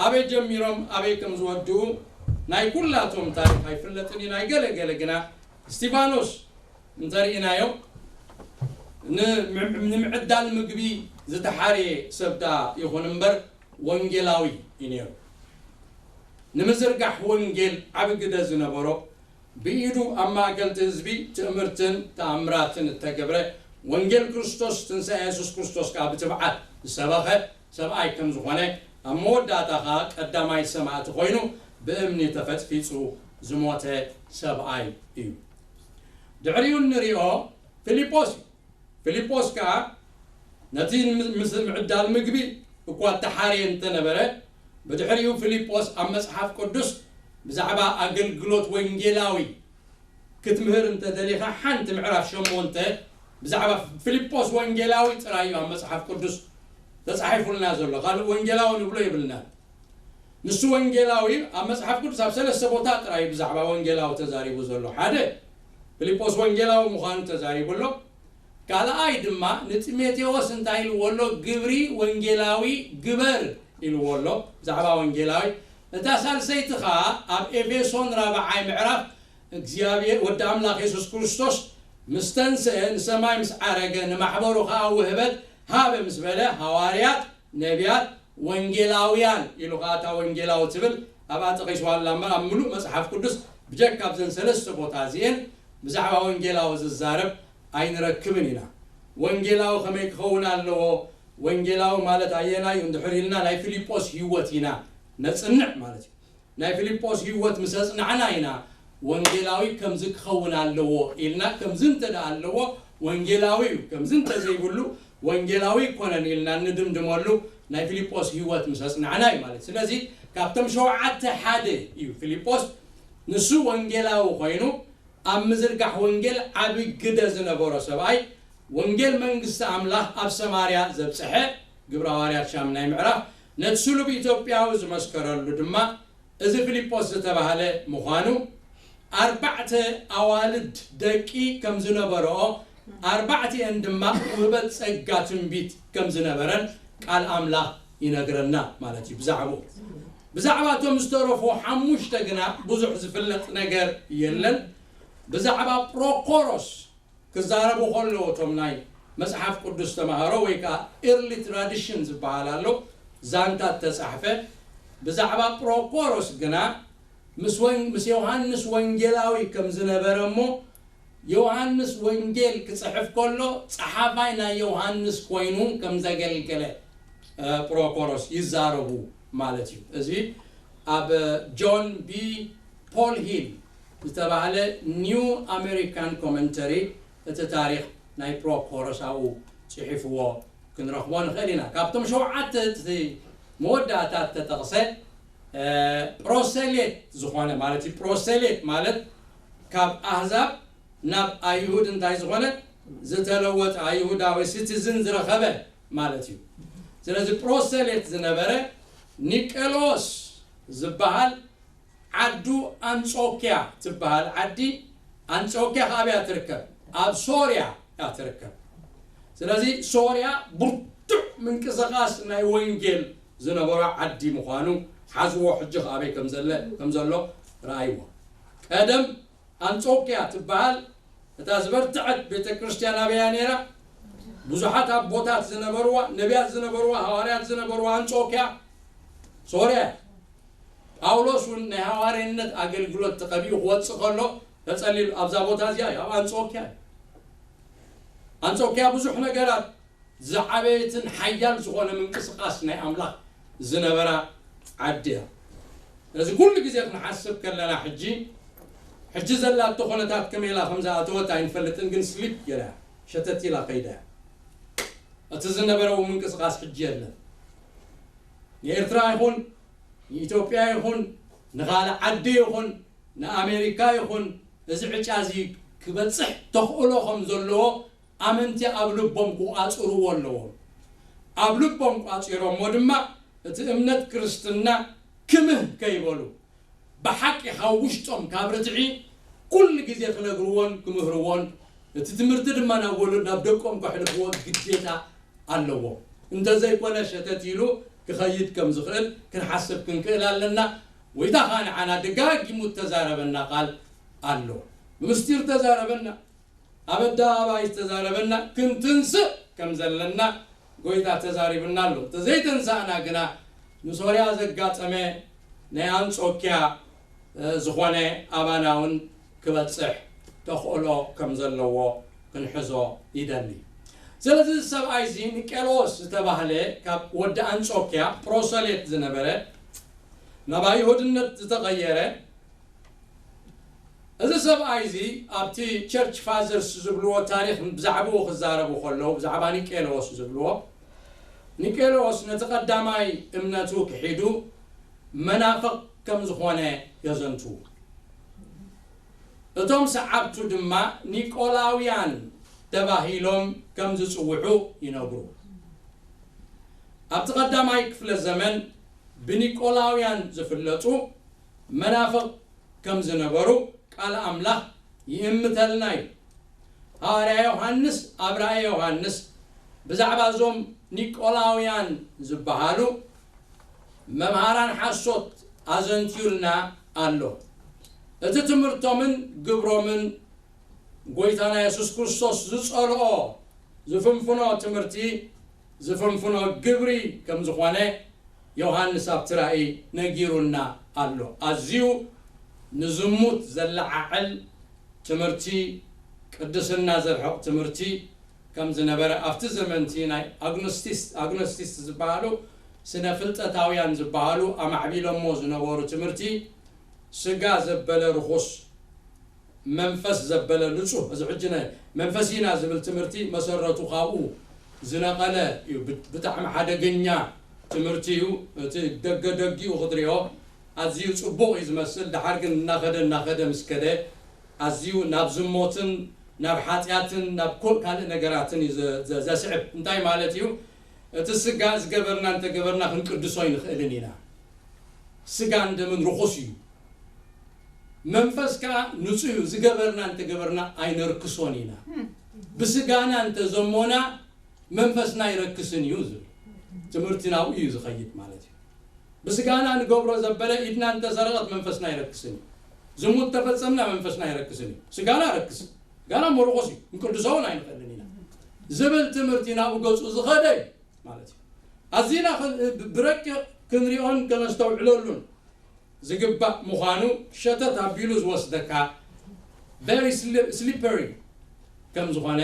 ኣበይ ጀሚሮም ኣበይ ከም ዝወድኡ ናይ ኩላቶም ታሪኽ ኣይፍለጥን እዩ። ናይ ገለ ገለ ግና እስጢፋኖስ እንተርኢናዮ ን-፣ ንምዕዳል ምግቢ ዝተሓርየ ሰብ ደኣ ይኹን እምበር ወንጌላዊ እዩ ነይሩ። ንምዝርጋሕ ወንጌል ዓቢ ግደ ዝነበሮ፣ ብኢዱ ኣብ ማእከል እቲ ህዝቢ ትእምርትን ተኣምራትን እተገብረ፣ ወንጌል ክርስቶስ ትንሳኤ የሱስ ክርስቶስ ከኣ ብትብዓት ዝሰበኸ ሰብኣይ ከም ዝኾነ፣ ኣብ መወዳእታ ከኣ ቀዳማይ ሰማእቲ ኮይኑ ብእምኒ ተፈጽፊጹ ዝሞተ ሰብኣይ እዩ። ድሕሪኡ እንሪኦ ፊልጶስ እዩ። ፊልጶስ ከኣ ነቲ ምስ ምዕዳል ምግቢ እኳ እተሓርየ እንተነበረ፣ ብድሕሪኡ ፊልጶስ ኣብ መጽሓፍ ቅዱስ ብዛዕባ ኣገልግሎት ወንጌላዊ ክትምህር እንተደሊኻ፣ ሓንቲ ምዕራፍ ሸሞንተ ብዛዕባ ፊልጶስ ወንጌላዊ ጥራይ እዩ ኣብ መጽሓፍ ቅዱስ ተጻሒፉልና ዘሎ። ካልእ ወንጌላዊ ንብሎ የብልናን። ንሱ ወንጌላዊ ኣብ መጽሓፍ ቅዱስ ኣብ ሰለስተ ቦታ ጥራይ ብዛዕባ ወንጌላዊ ተዛሪቡ ዘሎ። ሓደ፣ ፊልጶስ ወንጌላዊ ምዃኑ ተዛሪቡ ኣሎ። ካልኣይ ድማ ንጢሞቴዎስ እንታይ ኢልዎ ኣሎ? ግብሪ ወንጌላዊ ግበር ኢልዎ ኣሎ፣ ብዛዕባ ወንጌላዊ። እታ ሳልሰይቲ ኸኣ ኣብ ኤፌሶን ራብዓይ ምዕራፍ እግዚኣብሔር ወዲ ኣምላኽ የሱስ ክርስቶስ ምስ ተንስአ ንሰማይ ምስ ዓረገ ንማሕበሩ ኸኣ ውህበት ሃበ ምስ በለ ሃዋርያት፣ ነቢያት፣ ወንጌላውያን ኢሉ ኸኣ እታ ወንጌላዊ ትብል ኣብኣ ጠቒስዋ ኣላ እምበር ኣብ ምሉእ መጽሓፍ ቅዱስ ብጀካ ኣብዘን ሰለስተ ቦታ እዚኤን ብዛዕባ ወንጌላዊ ዝዛረብ ኣይንረክብን ኢና። ወንጌላዊ ከመይ ክኸውን ኣለዎ? ወንጌላዊ ማለት ኣየናይ እዩ እንድሕር ኢልና ናይ ፊልጶስ ህይወት ኢና ነጽንዕ ማለት እዩ። ናይ ፊልጶስ ህይወት ምስ ኣጽናዕና ኢና ወንጌላዊ ከምዚ ክኸውን ኣለዎ ኢልና፣ ከምዚ እንተ ደኣ ኣለዎ ወንጌላዊ እዩ፣ ከምዚ እንተ ዘይብሉ ወንጌላዊ ኣይኮነን ኢልና እንድምድመሉ ናይ ፊልጶስ ህይወት ምስ ኣጽናዕና እዩ ማለት እዩ። ስለዚ ካብቶም ሸውዓተ ሓደ እዩ ፊልጶስ። ንሱ ወንጌላዊ ኮይኑ ኣብ ምዝርጋሕ ወንጌል ዓቢ ግደ ዝነበሮ ሰብኣይ፣ ወንጌል መንግስቲ ኣምላኽ ኣብ ሰማርያ ዘብጽሐ፣ ግብረ ሃዋርያት ሻምናይ ምዕራፍ፣ ነቲ ስሉብ ኢትዮጵያዊ ዝመስከረሉ ድማ እዚ ፊልጶስ ዝተባህለ ምዃኑ፣ ኣርባዕተ ኣዋልድ ደቂ ከም ዝነበርኦ፣ ኣርባዕቲኤን ድማ ውህበት ጸጋ ትንቢት ከም ዝነበረን ቃል ኣምላኽ ይነግረና ማለት እዩ። ብዛዕባኡ፣ ብዛዕባ እቶም ዝተረፉ ሓሙሽተ ግና ብዙሕ ዝፍለጥ ነገር የለን። ብዛዕባ ፕሮኮሮስ ክዛረቡ ከለዉ እቶም ናይ መጽሓፍ ቅዱስ ተማሃሮ ወይ ከኣ ኤርሊ ትራዲሽን ዝበሃል ኣሎ፣ ዛንታ እተጻሕፈ ብዛዕባ ፕሮኮሮስ ግና ምስ ወን-፣ ምስ ዮሃንስ ወንጌላዊ ከም ዝነበረ እሞ ዮሃንስ ወንጌል ክጽሕፍ ከሎ ጸሓፋይ ናይ ዮሃንስ ኮይኑ ከም ዘገልገለ፣ እ፣ ፕሮኮሮስ ይዛረቡ ማለት እዩ። እዚ ኣብ ጆን ቢ ፖል ሂል ዝተባህለ ኒው ኣሜሪካን ኮመንተሪ እቲ ታሪኽ ናይ ፕሮኮሮስ ኣብኡ ጽሒፍዎ ክንረኽቦ ንኽእል ኢና። ካብቶም ሸውዓተ እቲ መወዳእታ እተጠቕሰ፣ እ፣ ፕሮሰሌት ዝኾነ ማለት እዩ። ፕሮሰሌት ማለት ካብ ኣህዛብ ናብ ኣይሁድ እንታይ ዝኾነ ዝተለወጠ ኣይሁዳዊ ሲቲዝን ዝረኸበ ማለት እዩ። ስለዚ ፕሮሰሌት ዝነበረ ኒቄሎስ ዝበሃል ዓዱ ኣንጾኪያ ትበሃል ዓዲ፣ ኣንጾኪያ ከኣበያ ትርከብ? ኣብ ሶርያ እያ ትርከብ። ስለዚ ሶርያ ብርቱዕ ምንቅስቓስ ናይ ወንጌል ዝነበሮ ዓዲ ምዃኑ ሓዝዎ። ሕጂ ከኣበይ ከም ዘለ-፣ ከም ዘሎ ረኣይዎ። ቀደም ኣንጾኪያ ትበሃል እታ ዝበርትዐት ቤተ ክርስቲያን ኣበያ ነይራ? ብዙሓት ኣቦታት ዝነበርዋ፣ ነቢያት ዝነበርዋ፣ ሃዋርያት ዝነበርዋ ኣንጾኪያ ሶርያ እያ። ጳውሎስ እውን ናይ ሃዋርያነት ኣገልግሎት ተቐቢኡ ክወጽእ ከሎ ተጸሊሉ ኣብዛ ቦታ እዚኣ እዩ፣ ኣብ ኣንጾኪያ እዩ። ኣንጾኪያ ብዙሕ ነገራት ዝዓበየትን ሓያል ዝኾነ ምንቅስቃስ ናይ ኣምላኽ ዝነበራ ዓዲ እያ። እዚ ኩሉ ግዜ ክንሓስብ ከለና ሕጂ ሕጂ ዘላቶ ኩነታት ከመይ ኢላ ከም ዝኣተወት ኣይንፈልጥን፣ ግን ስሊፕ ገይራ እያ፣ ሸተት ኢላ ከይዳ እያ። እቲ ዝነበረው ምንቅስቃስ ሕጂ የለን። ንኤርትራ ይኹን ንኢትዮጵያ ይኹን ንኻልእ ዓዲ ይኹን ንኣሜሪካ ይኹን እዚ ዕጫ እዚ ክበጽሕ ተኽእሎ ከም ዘለዎ ኣመንቲ ኣብ ልቦም ክቋጽርዎ ኣለዎም። ኣብ ልቦም ቋጺሮሞ ድማ እቲ እምነት ክርስትና ክምህ ከይበሉ ብሓቂ ካብ ውሽጦም ካብ ርትዒ ኩሉ ግዜ ክነግርዎን ክምህርዎን እቲ ትምህርቲ ድማ ናብ ወለድ ናብ ደቆም ከሕልፍዎ ግዴታ ኣለዎ። እንተዘይኮነ ሸተት ኢሉ ክኸይድ ከም ዝኽእል ክንሓስብ ክንክእል ኣለና። ጎይታ ኸኣ ንዓና ደጋጊሙ እተዛረበና ቃል ኣሎ። ብምስጢር ተዛረበና፣ ኣብ ኣደባባይ ዝተዛረበና ክንትንስእ ከም ዘለና ጎይታ ተዛሪብና ኣሎ። እንተዘይተንሳእና ግና ንሶርያ ዘጋጠመ ናይ ኣንጾኪያ ዝኾነ ኣባና እውን ክበጽሕ ተኽእሎ ከም ዘለዎ ክንሕዞ ይደሊ። ስለዚ እዚ ሰብኣይ እዚ ኒቄሎስ ዝተባህለ ካብ ወዲ ኣንጾኪያ ፕሮሰሌት ዝነበረ ናብ ኣይሁድነት ዝተቐየረ እዚ ሰብኣይ እዚ ኣብቲ ቸርች ፋዘርስ ዝብልዎ ታሪኽ ብዛዕባኡ ክዛረቡ ከለዉ ብዛዕባ ኒቄሎስ ዝብልዎ ኒቄሎስ ነቲ ቀዳማይ እምነቱ ክሒዱ መናፍቕ ከም ዝኾነ የዘንትዉ። እቶም ሰዓብቱ ድማ ኒቆላውያን ተባሂሎም ከም ዝጽውዑ ይነግሩ። ኣብቲ ቀዳማይ ክፍለ ዘመን ብኒቆላውያን ዝፍለጡ መናፍቕ ከም ዝነበሩ ቃል ኣምላኽ ይእምተልና እዩ። ሃዋርያ ዮሃንስ ኣብ ራእየ ዮሃንስ ብዛዕባ እዞም ኒቆላውያን ዝበሃሉ መምሃራን ሓሶት ኣዘንትዩልና ኣሎ። እቲ ትምህርቶምን ግብሮምን ጎይታና የሱስ ክርስቶስ ዝጸልኦ ዝፍንፍኖ ትምህርቲ ዝፍንፍኖ ግብሪ ከም ዝኾነ ዮሃንስ ኣብቲ ራእይ ነጊሩና ኣሎ። ኣዝዩ ንዝሙት ዘለዓዕል ትምህርቲ፣ ቅድስና ዘርሕቕ ትምህርቲ ከም ዝነበረ ኣብቲ ዘመንቲ ናይ ኣግኖስቲስ ኣግኖስቲስ ዝበሃሉ ስነ ፍልጠታውያን ዝበሃሉ ኣማዕቢሎሞ ዝነበሩ ትምህርቲ ስጋ ዘበለ ርኹስ መንፈስ ዘበለ ንጹህ እዚ ሕጂ ናይ መንፈስ ኢና ዝብል ትምህርቲ መሰረቱ ካብኡ ዝነቐለ እዩ። ብ- ብጣዕሚ ሓደገኛ ትምህርቲ እዩ። እቲ ደገ ደጊኡ ክትሪኦ ኣዝዩ ጽቡቕ እዩ ዝመስል፣ ድሓር ግን እናኸደ እናኸደ ምስ ከደ ኣዝዩ ናብ ዝሞትን ናብ ሓጢኣትን ናብ ኮ- ካልእ ነገራትን እዩ ዘ- ዘ- ዘስዕብ። እንታይ ማለት እዩ? እቲ ስጋ ዝገበርና እንተገበርና ክንቅድሶ ኣይንኽእልን ኢና። ስጋን ደምን ርኹስ እዩ። መንፈስ ከኣ ንጹህ እዩ። ዝገበርና እንተገበርና ኣይነርክሶን ኢና። ብስጋና እንተዘሞና መንፈስና ኣይረክስን እዩ ዝብል ትምህርቲ ናብኡ እዩ ዝኸይድ ማለት እዩ። ብስጋና ንገብሮ ዘበለ ኢድና እንተሰረቐት መንፈስና ኣይረክስን እዩ። ዝሙት ተፈጸምና መንፈስና ኣይረክስን እዩ። ስጋና ረክስ ጋና መርቆስ እዩ። ክንቅድሶ እውን ኣይንኽእልን ኢና ዝብል ትምህርቲ ናብኡ ገጹ ዝኸደ እዩ ማለት እዩ። ኣዚና ብረቂቕ ክንሪኦን ከነስተውዕለሉን ዝግባእ ምዃኑ ሸተት ኣቢሉ ዝወስደካ very slippery ከም ዝኾነ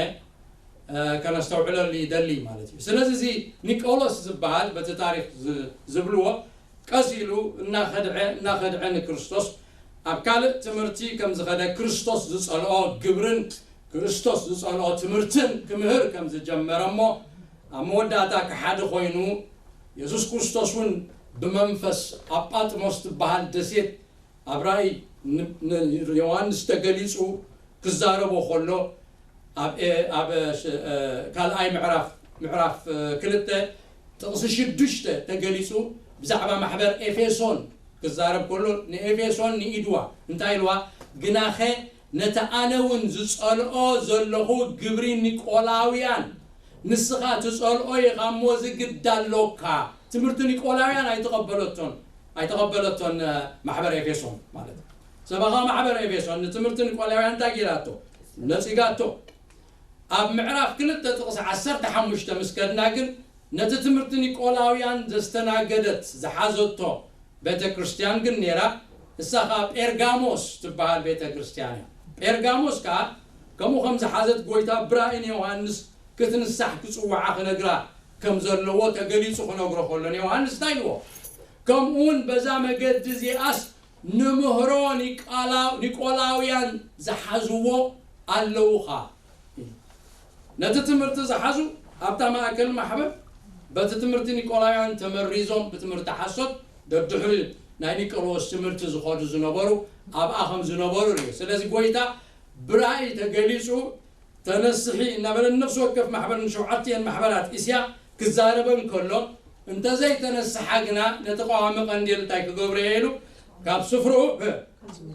ከነስተውዕለሉ ይደሊ ማለት እዩ። ስለዚ እዚ ኒቆሎስ ዝበሃል በቲ ታሪክ ዝብልዎ ቀስ ኢሉ እናኸድዐ እናኸድዐ ንክርስቶስ ኣብ ካልእ ትምህርቲ ከም ዝኸደ ክርስቶስ ዝጸልኦ ግብርን ክርስቶስ ዝጸልኦ ትምህርትን ክምህር ከም ዝጀመረ እሞ ኣብ መወዳእታ ክሓዲ ኮይኑ የሱስ ክርስቶስ እውን ብመንፈስ ኣብ ጳጥሞስ ትበሃል ደሴት ኣብ ራእይ ዮሃንስ ተገሊጹ ክዛረቦ ከሎ ኣብ ካልኣይ ምዕራፍ ምዕራፍ ክልተ ጥቕሲ ሽዱሽተ ተገሊጹ ብዛዕባ ማሕበር ኤፌሶን ክዛረብ ከሎ ንኤፌሶን ንኢድዋ እንታይ ኢልዋ? ግናኸ ነቲ ኣነ እውን ዝጸልኦ ዘለኹ ግብሪ ኒቆላውያን ንስኻ ትጸልኦ ኢኻ እሞ ዝግድ ኣሎካ። ትምህርቲ ኒቆላውያን ኣይተቐበለቶን ኣይተቐበለቶን ማሕበር ኤፌሶን ማለት ሰበኻ ማሕበር ኤፌሶን ንትምህርቲ ኒቆላውያን እንታይ ገይራቶ? ነጺጋቶ። ኣብ ምዕራፍ ክልተ ጥቕሲ ዓሰርተ ሓሙሽተ ምስ ከድና ግን ነቲ ትምህርቲ ኒቆላውያን ዘስተናገደት ዝሓዘቶ ቤተ ክርስቲያን ግን ነይራ። እሳ ኸዓ ጴርጋሞስ ትበሃል ቤተ ክርስቲያን እያ። ጴርጋሞስ ከዓ ከምኡ ከም ዝሓዘት ጎይታ ብራእይ ንዮሃንስ ክትንሳሕ ክጽውዓ ክነግራ ከም ዘለዎ ተገሊጹ ክነግሮ ከሎ ንዮሃንስ እንታይ ኢልዎ? ከምኡ እውን በዛ መገዲ እዚኣስ ንምህሮ ኒቃላ-፣ ኒቆላውያን ዝሓዝዎ ኣለውኻ። ነቲ ትምህርቲ ዝሓዙ ኣብታ ማእከል ማሕበር በቲ ትምህርቲ ኒቆላውያን ተመሪዞም ብትምህርቲ ሓሶት ደድሕሪ ናይ ኒቆላዎስ ትምህርቲ ዝኸዱ ዝነበሩ ኣብኣ ከም ዝነበሩ ርእዩ። ስለዚ ጎይታ ብራእይ ተገሊጹ ተነስሒ እናበለ ነፍሲ ወከፍ ማሕበር ንሸውዓቲአን ማሕበራት እስያ ክዛረበን ከሎ፣ እንተዘይተነስሓ ግና ነቲ ቀዋሚ ቀንዴል እንታይ ክገብሮ እየ ኢሉ ካብ ስፍርኡ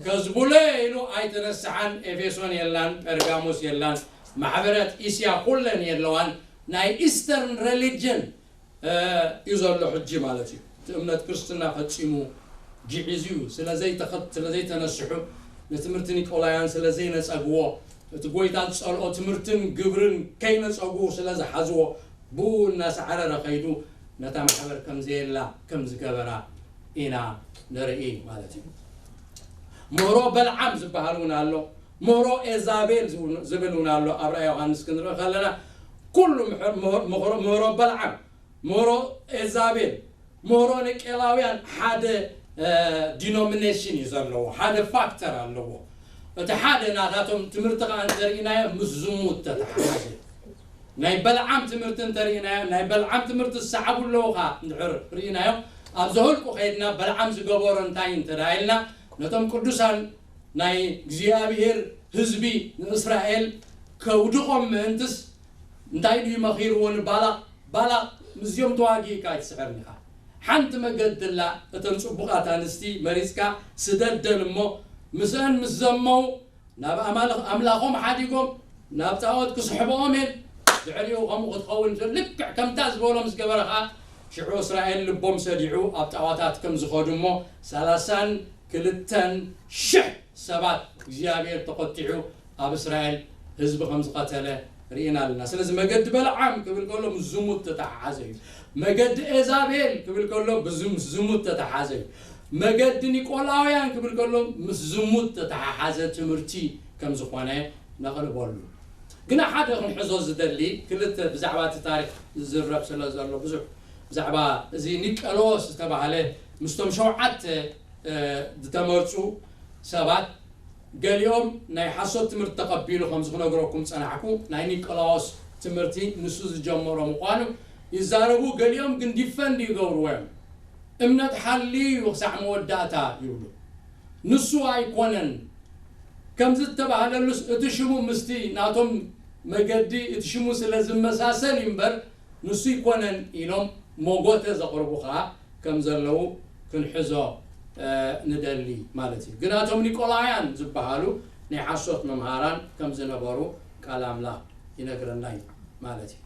ከዝብሎ እየ ኢሉ ኣይተነስሓን። ኤፌሶን የላን፣ ጴርጋሞስ የላን፣ ማሕበራት እስያ ኩለን የለዋን። ናይ ኢስተርን ሬሊጅን እዩ ዘሎ ሕጂ ማለት እዩ። እቲ እምነት ክርስትና ፈጺሙ ግዒዙ እዩ። ስለ ዘይተኸት-፣ ስለ ዘይተነስሑ፣ ንትምህርቲ ኒቆላውያን ስለ ዘይነጸግዎ፣ እቲ ጎይታ ዝጸልኦ ትምህርትን ግብርን ከይነጸጉ ስለ ዝሓዝዎ፣ ብኡ እናሰዓረረ ከይዱ ነታ ማሕበር ከም ዘየላ ከም ዝገበራ ኢና ንርኢ ማለት እዩ። ምህሮ በልዓም ዝበሃል እውን ኣሎ። ምህሮ ኤዛቤል ዝብል እውን ኣሎ። ኣብ ራእይ ዮሃንስ ክንርኢ ከለና ኩሉ ምሕር-፣ ምህሮ፣ ምህሮ፣ ምህሮ በልዓም፣ ምህሮ ኤዛቤል፣ ምህሮ ንቄላውያን ሓደ፣ እ፣ ዲኖሚኔሽን እዩ ዘለዎ፣ ሓደ ፋክተር ኣለዎ። እቲ ሓደ ናታቶም ትምህርቲ ከዓ እንተርኢናዮ ምስ ዝሙት ተተሓሓዘ። ናይ በልዓም ትምህርቲ እንተርኢናዮ፣ ናይ በልዓም ትምህርቲ ዝሰዓቡ ኣለዉ ከዓ እንድሕር ርኢናዮ፣ ኣብ ዘሁልቁ ከይድና በልዓም ዝገበሮ እንታይ እንተ ደኣ ኢልና፣ ነቶም ቅዱሳን ናይ እግዚኣብሔር ህዝቢ ንእስራኤል ከውድቖም ምእንትስ እንታይ ድዩ መኺርዎ ንባላቕ? ባላቕ ምስዚኦም ተዋጊእካ ኣይትስዕርን ኢኻ። ሓንቲ መገዲ ኣላ፣ እተን ጽቡቓት ኣንስቲ መሪጽካ ስደደን እሞ ምስአን ምስ ዘመው ናብ ኣማልኽ-፣ ኣምላኾም ሓዲጎም ናብ ጣዖት ክስሕብኦም እየን። ድሕሪኡ ከምኡ ክትኸውን ልክዕ ከምታ ዝበሎ ምስ ገበረ ኸኣ ሽዑ እስራኤል ልቦም ሰዲዑ ኣብ ጣዖታት ከም ዝኸዱ እሞ ሰላሳን ክልተን ሽሕ ሰባት እግዚኣብሔር ተቖጢዑ ኣብ እስራኤል ህዝቢ ከም ዝቐተለ ርኢና ኣለና። ስለዚ መገዲ በልዓም ክብል ከሎ ምስ ዝሙት ተተሓሓዘ እዩ። መገዲ ኤዛቤል ክብል ከሎ ብዝም-፣ ዝሙት ተተሓሓዘ እዩ። መገዲ ኒቆላውያን ክብል ከሎ ምስ ዝሙት ተተሓሓዘ ትምህርቲ ከም ዝኾነ ነቕርበሉ። ግና ሓደ ክንሕዞ ዝደሊ ክልተ ብዛዕባ እቲ ታሪኽ ዝዝረብ ስለ ዘሎ ብዙሕ ብዛዕባ እዚ ኒቀሎስ ዝተባህለ ምስቶም ሸውዓተ፣ እ፣ ዝተመርጹ ሰባት ገሊኦም ናይ ሓሶት ትምህርቲ ተቐቢሉ ከም ዝክነግረኩም ጸናሕኩ። ናይ ኒቆላዎስ ትምህርቲ ንሱ ዝጀመሮ ምዃኑ ይዛረቡ፣ ገሊኦም ግን ዲፈንድ ይገብርዎ እዮም። እምነት ሓልዩ እዩ ክሳዕ መወዳእታ ይብሉ። ንሱ ኣይኮነን። ከምዚ ዝተባህለሉስ እቲ ሽሙ ምስቲ ናቶም መገዲ እቲ ሽሙ ስለ ዝመሳሰል እዩ እምበር ንሱ ይኮነን ኢሎም መጎተ ዘቕርቡ ኸዓ ከም ዘለዉ ክንሕዞ፣ እ፣ ንደሊ ማለት እዩ። ግናቶም ኒቆላውያን ዝበሃሉ ናይ ሓሶት መምሃራን ከም ዝነበሩ ቃል ኣምላኽ ይነግረና እዩ ማለት እዩ።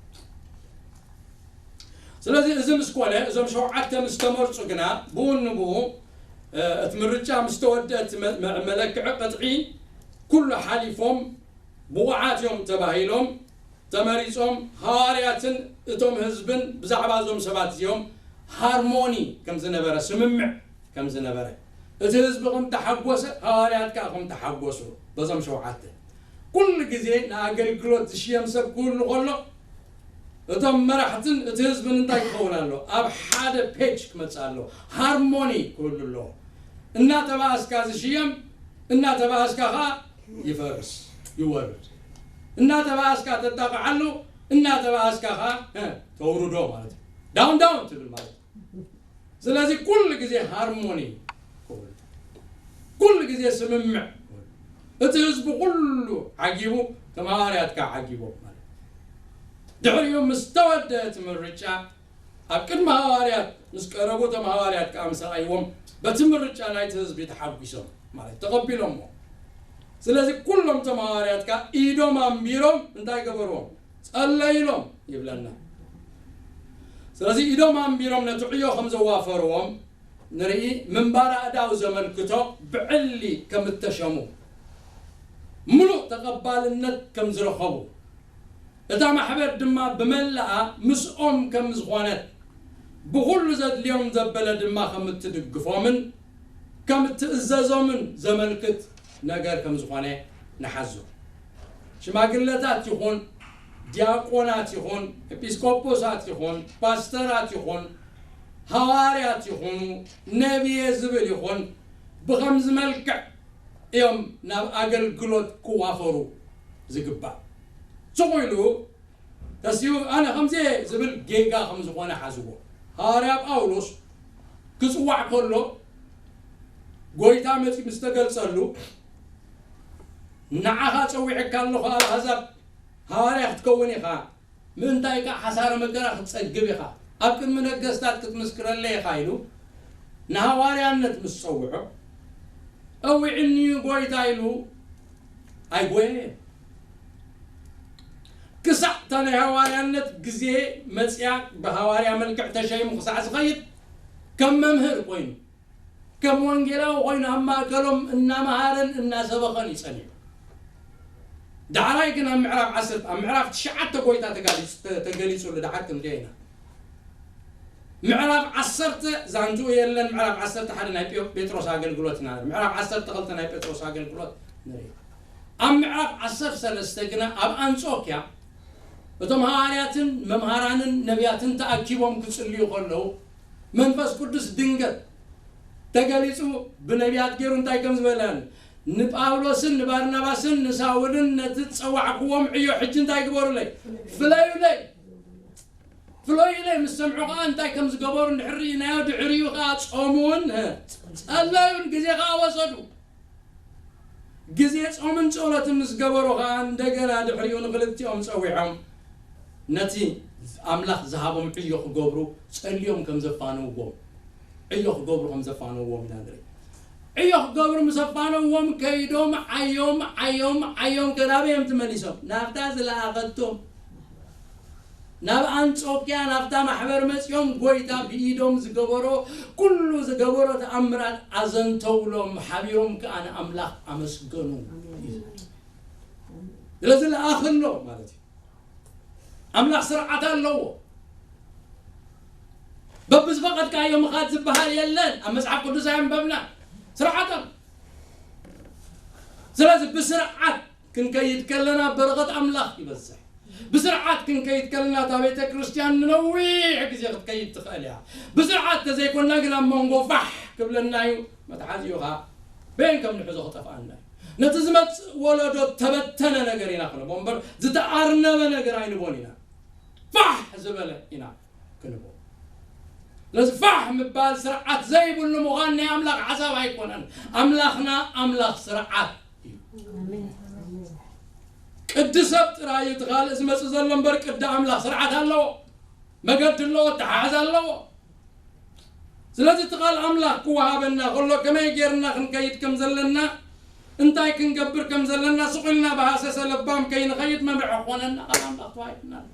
ስለዚ እዚ ምስ ኮነ እዞም ሸውዓተ ምስ ተመርጹ ግና ብኡ ንብኡ፣ እ፣ እቲ ምርጫ ምስ ተወድአ እቲ መ-፣ መ-፣ መለክዒ ቅጥዒ ኩሉ ሓሊፎም ብቑዓት እዮም ተባሂሎም ተመሪጾም ሃዋርያትን እቶም ህዝብን ብዛዕባ እዞም ሰባት እዚኦም ሃርሞኒ ከም ዝነበረ፣ ስምምዕ ከም ዝነበረ፣ እቲ ህዝቢ ከም ተሓጎሰ ሃዋርያት ከኣ ከም ተሓጎሱ በዞም ሸውዓተ። ኩሉ ግዜ ንኣገልግሎት ዝሽየም ሰብ ክህሉ ከሎ እቶም መራሕትን እቲ ህዝብን እንታይ ክኸውን ኣሎ? ኣብ ሓደ ፔጅ ክመጽእ ኣሎ። ሃርሞኒ ክህሉ ኣለዎ። እናተባእስካ ዝሽየም፣ እናተባእስካ ኸኣ ይፈርስ፣ ይወርድ። እናተባእስካ ተጣቕዓሉ፣ እናተባእስካ ኸኣ፣ እ፣ ተውርዶ ማለት እዩ። ዳውን ዳውን ትብል ማለት እዩ። ስለዚ ኩሉ ግዜ ሃርሞኒ ክህሉ፣ ኩሉ ግዜ ስምምዕ ክህሉ። እቲ ህዝቢ ኩሉ ዓጊቡ፣ እቶም ሃዋርያት ከኣ ዓጊቦም ማለት እዩ። ድሕሪኡ ምስ ተወደአ እቲ ምርጫ፣ ኣብ ቅድሚ ሃዋርያት ምስ ቀረቡ፣ እቶም ሃዋርያት ከኣ ምስ ረኣይዎም፣ በቲ ምርጫ ናይቲ ህዝቢ ተሓጒሶም ማለት ተቐቢሎምዎ። ስለዚ ኩሎም እቶም ሃዋርያት ከኣ ኢዶም ኣንቢሮም እንታይ ገበርዎም? ጸለይሎም ይብለና። ስለዚ ኢዶም ኣንቢሮም ነቲ ዕዮ ከም ዘዋፈርዎም ንርኢ። ምንባር ኣእዳው ዘመልክቶ ብዕሊ ከም እተሸሙ፣ ምሉእ ተቐባልነት ከም ዝረኸቡ፣ እታ ማሕበር ድማ ብመላኣ ምስኦም ከም ዝኾነት፣ ብኹሉ ዘድልዮም ዘበለ ድማ ከም እትድግፎምን ከም እትእዘዞምን ዘመልክት ነገር ከም ዝኾነ ንሓዞ። ሽማግለታት ይኹን፣ ዲያቆናት ይኹን፣ ኤጲስቆጶሳት ይኹን፣ ፓስተራት ይኹን፣ ሃዋርያት ይኹኑ፣ ነብየ ዝብል ይኹን፣ ብኸምዚ መልክዕ እዮም ናብ ኣገልግሎት ክዋፈሩ ዝግባእ። ስቕ ኢሉ ተሲኡ ኣነ ከምዚ እየ ዝብል ጌጋ ከም ዝኾነ ሓዝዎ። ሃዋርያ ጳውሎስ ክጽዋዕ ከሎ፣ ጎይታ መጺኡ ምስ ተገልጸሉ፣ ንዓኻ ጸዊዐካ ኣለኹ፣ ኣብ ኣህዛብ ሃዋርያ ክትከውን ኢኻ፣ ምእንታይ ከኣ ሓሳረ መከራ ክትጸግብ ኢኻ፣ ኣብ ቅድሚ ነገስታት ክትምስክረለይ ኢኻ ኢሉ ንሃዋርያነት ምስ ጸውዖ፣ ጠዊዕኒ እዩ ጎይታ ኢሉ ኣይጎየየን። ክሳዕ እታ ናይ ሃዋርያነት ግዜ መጽያ ብሃዋርያ መልክዕ ተሸይሙ ክሳዕ ዝኸይድ ከም መምህር ኮይኑ፣ ከም ወንጌላዊ ኮይኑ ኣብ ማእከሎም እናመሃረን እናሰበኸን እዩ ጸኒሑ። ዳሕራይ ግን ኣብ ምዕራፍ ዓሰርተ፣ ኣብ ምዕራፍ ትሽዓተ ጎይታ ተጋሊጹ-፣ ተ-፣ ተገሊጹሉ ዳሓር ክንሪኦ ኢና። ምዕራፍ ዓሰርተ ዛንትኡ የለን። ምዕራፍ ዓሰርተ ሓደ ናይ ጴ-፣ ጴጥሮስ ኣገልግሎት ኢና ንርኢ። ምዕራፍ ዓሰርተ ክልተ ናይ ጴጥሮስ ኣገልግሎት ንርኢ። ኣብ ምዕራፍ ዓሰርተ ሰለስተ ግና ኣብ ኣንጾክያ እቶም ሃዋርያትን መምሃራንን ነቢያትን ተኣኪቦም ክጽልዩ ከለዉ፣ መንፈስ ቅዱስ ድንገት ተገሊጹ ብነቢያት ገይሩ እንታይ ከም ዝበለን፣ ንጳውሎስን ንባርናባስን ንሳውልን ነቲ ዝጸዋዕክዎም ዕዮ ሕጂ እንታይ ግበሩለይ? ፍለዩለይ። ፍለዩለይ ምስ ሰምዑ ከኣ እንታይ ከም ዝገበሩ እንድሕር ርኢናዮ፣ ድሕሪኡ ከኣ ጾሙን፣ እ፣ ጸለዩን ግዜ ከኣ ወሰዱ። ግዜ ጾምን ጸሎትን ምስ ገበሩ ከኣ እንደገና ድሕሪኡ ንክልቲኦም ጸዊዖም ነቲ ኣምላኽ ዝሃቦም ዕዮ ክገብሩ ጸልዮም ከም ዘፋነውዎም፣ ዕዮ ክገብሩ ከም ዘፋነውዎም ኢና ንርኢ። ዕዮ ክገብሩ ምስ ኣፋነውዎም ከይዶም ዓዮም፣ ዓዮም፣ ዓዮም ከ ናበይ እዮም ተመሊሶም? ናብታ ዝለኣኸቶም፣ ናብ ኣንጾክያ ናብታ ማሕበር መጺኦም ጎይታ ብኢዶም ዝገበሮ፣ ኩሉ ዝገበሮ ተኣምራት ኣዘንተውሎም፣ ሓቢሮም ከኣ ንኣምላኽ ኣመስገኑ። ስለዚ ለኣኸሎ ማለት እዩ። ኣምላኽ ስርዓት ኣለዎ። በብዝፈቐድካዮ ምኻድ ዝበሃል የለን። ኣብ መጽሓፍ ቅዱስ ኣየንበብና። ስርዓት ኣሎ። ስለዚ ብስርዓት ክንከይድ ከለና በረኸት ኣምላኽ ይበዝሕ። ብስርዓት ክንከይድ ከለና እታ ቤተ ክርስቲያን ንነዊሕ ግዜ ክትከይድ ትኽእል እያ። ብስርዓት ተዘይኮንና ግን ኣብ መንጎ ፋሕ ክብለና እዩ፣ መትሓዚኡ ኸኣ በየን ከም ንሕዞ ክጠፍኣና እዩ። ነቲ ዝመጽእ ወለዶ ተበተነ ነገር ኢና ክንቦ እምበር ዝተኣርነበ ነገር ኣይንቦን ኢና። ፋሕ ዝበለ ኢና ክንቦ። ስለዚ ፋሕ ምባል ስርዓት ዘይብሉ ምዃን ናይ ኣምላኽ ሓሳብ ኣይኮነን። ኣምላኽና ኣምላኽ ስርዓት እዩ። ኣሜን። ቅዲ ሰብ ጥራይ እዩ እቲ ካልእ ዝመጽእ ዘሎ እምበር ቅዲ ኣምላኽ ስርዓት ኣለዎ፣ መገዲ ኣለዎ፣ ኣተሓሕዛ ኣለዎ። ስለዚ እቲ ቃል ኣምላኽ ክወሃበና ከሎ ከመይ ጌርና ክንከይድ ከም ዘለና፣ እንታይ ክንገብር ከም ዘለና ስቕ ኢልና ብሃሰሰ ለባም ከይንኸይድ መምርሒ ክኾነና ቃል ኣምላኽ ተዋሂብና ኣሎ።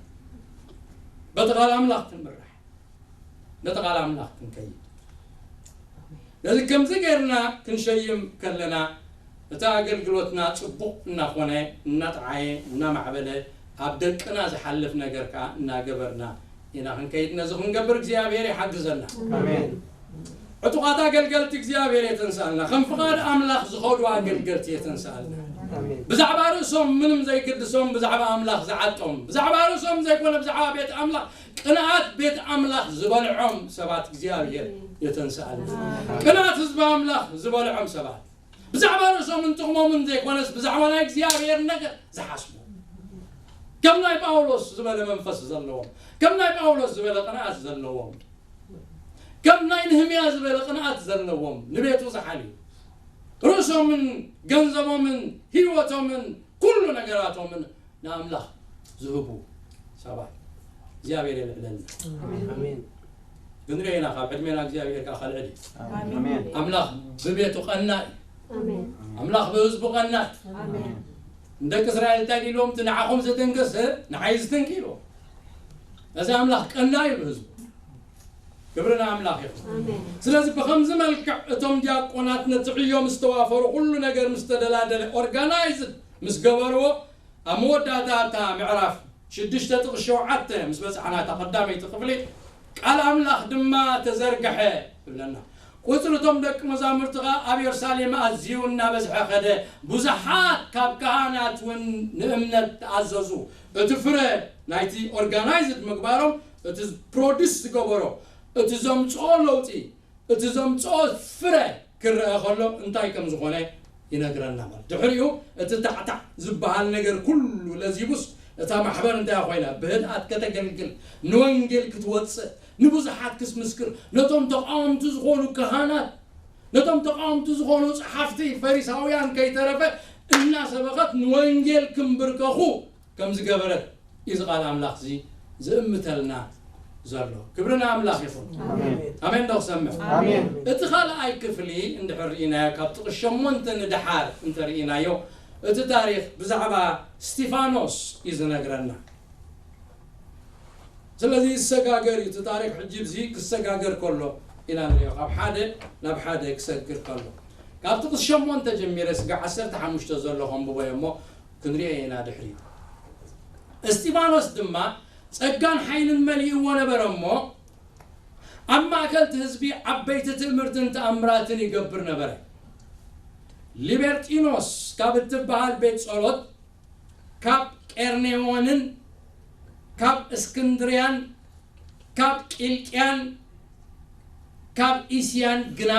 በቲ ቃል ኣምላኽ ክንምራሕ፣ ነቲ ቃል ኣምላኽ ክንከይድ። ነዚ ከምዚ ጌርና ክንሸይም ከለና፣ እቲ ኣገልግሎትና ጽቡቕ እናኾነ፣ እናጠዓየ፣ እናማዕበለ፣ ኣብ ደቅና ዝሓልፍ ነገር ከኣ እናገበርና ኢና ክንከይድ። ነዚ ክንገብር እግዚኣብሔር ይሓግዘና። ኣሜን። ዕጡቓት ኣገልገልቲ እግዚኣብሔር የተንስኣልና። ከም ፍቓድ ኣምላኽ ዝኸዱ ኣገልገልቲ የተንስኣልና። ኣሜን። ብዛዕባ ርእሶም ምንም ዘይግድሶም፣ ብዛዕባ ኣምላኽ ዝዓጦም፣ ብዛዕባ ርእሶም ዘይኮነ፣ ብዛዕባ ቤት ኣምላኽ፣ ቅንኣት ቤት ኣምላኽ ዝበልዖም ሰባት እግዚኣብሔር የተንስኣልና። ኣሜን። ቅንኣት ህዝቢ ኣምላኽ ዝበልዖም ሰባት፣ ብዛዕባ ርእሶምን ጥቕሞምን ዘይኮነስ፣ ብዛዕባ ናይ እግዚኣብሔር ነገር ዝሓስቡ፣ ከም ናይ ጳውሎስ ዝበለ መንፈስ ዘለዎም፣ ከም ናይ ጳውሎስ ዝበለ ቅንኣት ዘለዎም፣ ከም ናይ ነህምያ ዝበለ ቅንኣት ዘለዎም፣ ንቤቱ ዝሓልዩ፣ ርእሶምን ገንዘቦምን ህይወቶምን ኩሉ ነገራቶምን ንኣምላኽ ዝህቡ ሰባት እግዚኣብሔር የልዕለልና። ኣሜን። ኣሜን። ክንሪኦ ኢና፣ ካብ ዕድሜና እግዚኣብሔር ከኣ ከልዕል እዩ። ኣሜን። ኣምላኽ ብቤቱ ቀናእ እዩ። ኣሜን። ኣምላኽ ብህዝቡ ቀናእ። ኣሜን። ንደቂ እስራኤል እንታይ ኢልዎም? እቲ ንዓኹም ዝትንክስ ንዓይ ዝትንክ ኢልዎም። እዚ ኣምላኽ ቀናእ እዩ ብህዝቡ። ክብሪ ንኣምላኽ ይኹን። ኣሜን። ስለዚ ብኸምዚ መልክዕ እቶም ዲያቆናት ነቲ ዕዮ ምስ ተዋፈሩ፣ ኩሉ ነገር ምስ ተደላደለ፣ ኦርጋናይዝድ ምስ ገበርዎ፣ ኣብ መወዳእታ እታ ምዕራፍ ሽዱሽተ ጥቕሲ ሸውዓተ ምስ በጻሕና፣ እታ ቀዳመይቲ ክፍሊ፣ ቃል ኣምላኽ ድማ ተዘርግሐ ትብለና። ቁጽሪ እቶም ደቂ መዛሙርቲ ኸኣ ኣብ የሩሳሌም ኣዝዩ እናበዝሐ ኸደ። ብዙሓት ካብ ካህናት እውን ንእምነት ተኣዘዙ። እቲ ፍረ ናይቲ ኦርጋናይዝድ ምግባሮም፣ እቲ ፕሮዲስ ዝገበሮ፣ እቲ ዘምጽኦ ለውጢ፣ እቲ ዘምጽኦ ፍረ ክረአ ከሎ እንታይ ከም ዝኾነ ይነግረና። ማለት ድሕሪኡ እቲ ታዕታዕ ዝበሃል ነገር ኩሉ ለዚቡስ፣ እታ ማሕበር እንታይ ኮይና? ብህድኣት ከተገልግል፣ ንወንጌል ክትወጽእ፣ ንብዙሓት ክትምስክር፣ ነቶም ተቃወምቲ ዝኾኑ ካህናት፣ ነቶም ተቃወምቲ ዝኾኑ ጸሓፍቲ ፈሪሳውያን ከይተረፈ እናሰበኸት ንወንጌል ክምብርከኹ ከም ዝገበረት እዩ እዚ ቃል ኣምላኽ እዚ ዝእምተልና ዘሎ። ክብሪ ንኣምላኽ ይኹን። ኣሜን። ኣሜን ዶ ክሰምዕ? ኣሜን። እቲ ካልኣይ ክፍሊ እንድሕር ርኢናዮ፣ ካብ ጥቕሲ ሸሞንተ ንደሓር እንተርኢናዮ፣ እቲ ታሪኽ ብዛዕባ እስጢፋኖስ እዩ ዝነግረና። ስለዚ ይሰጋገር እዩ፣ እቲ ታሪኽ ሕጂ እዚ ክሰጋገር ከሎ ኢና ንሪኦ፣ ካብ ሓደ ናብ ሓደ ክሰግር ከሎ። ካብ ጥቕሲ ሸሞንተ ጀሚረ ስጋዕ ዓሰርተ ሓሙሽተ ዘሎ ከንብቦ እየ እሞ ክንሪኦ ኢና ድሕሪት። እስጢፋኖስ ድማ ጸጋን ሓይልን መሊእዎ ነበረ እሞ፣ ኣብ ማእከል እቲ ህዝቢ ዓበይቲ ትእምርትን ተኣምራትን ይገብር ነበረ። ሊበርጢኖስ ካብ እትበሃል ቤት ጸሎት፣ ካብ ቄርኔዎንን ካብ እስክንድርያን ካብ ቂልቅያን ካብ እስያን ግና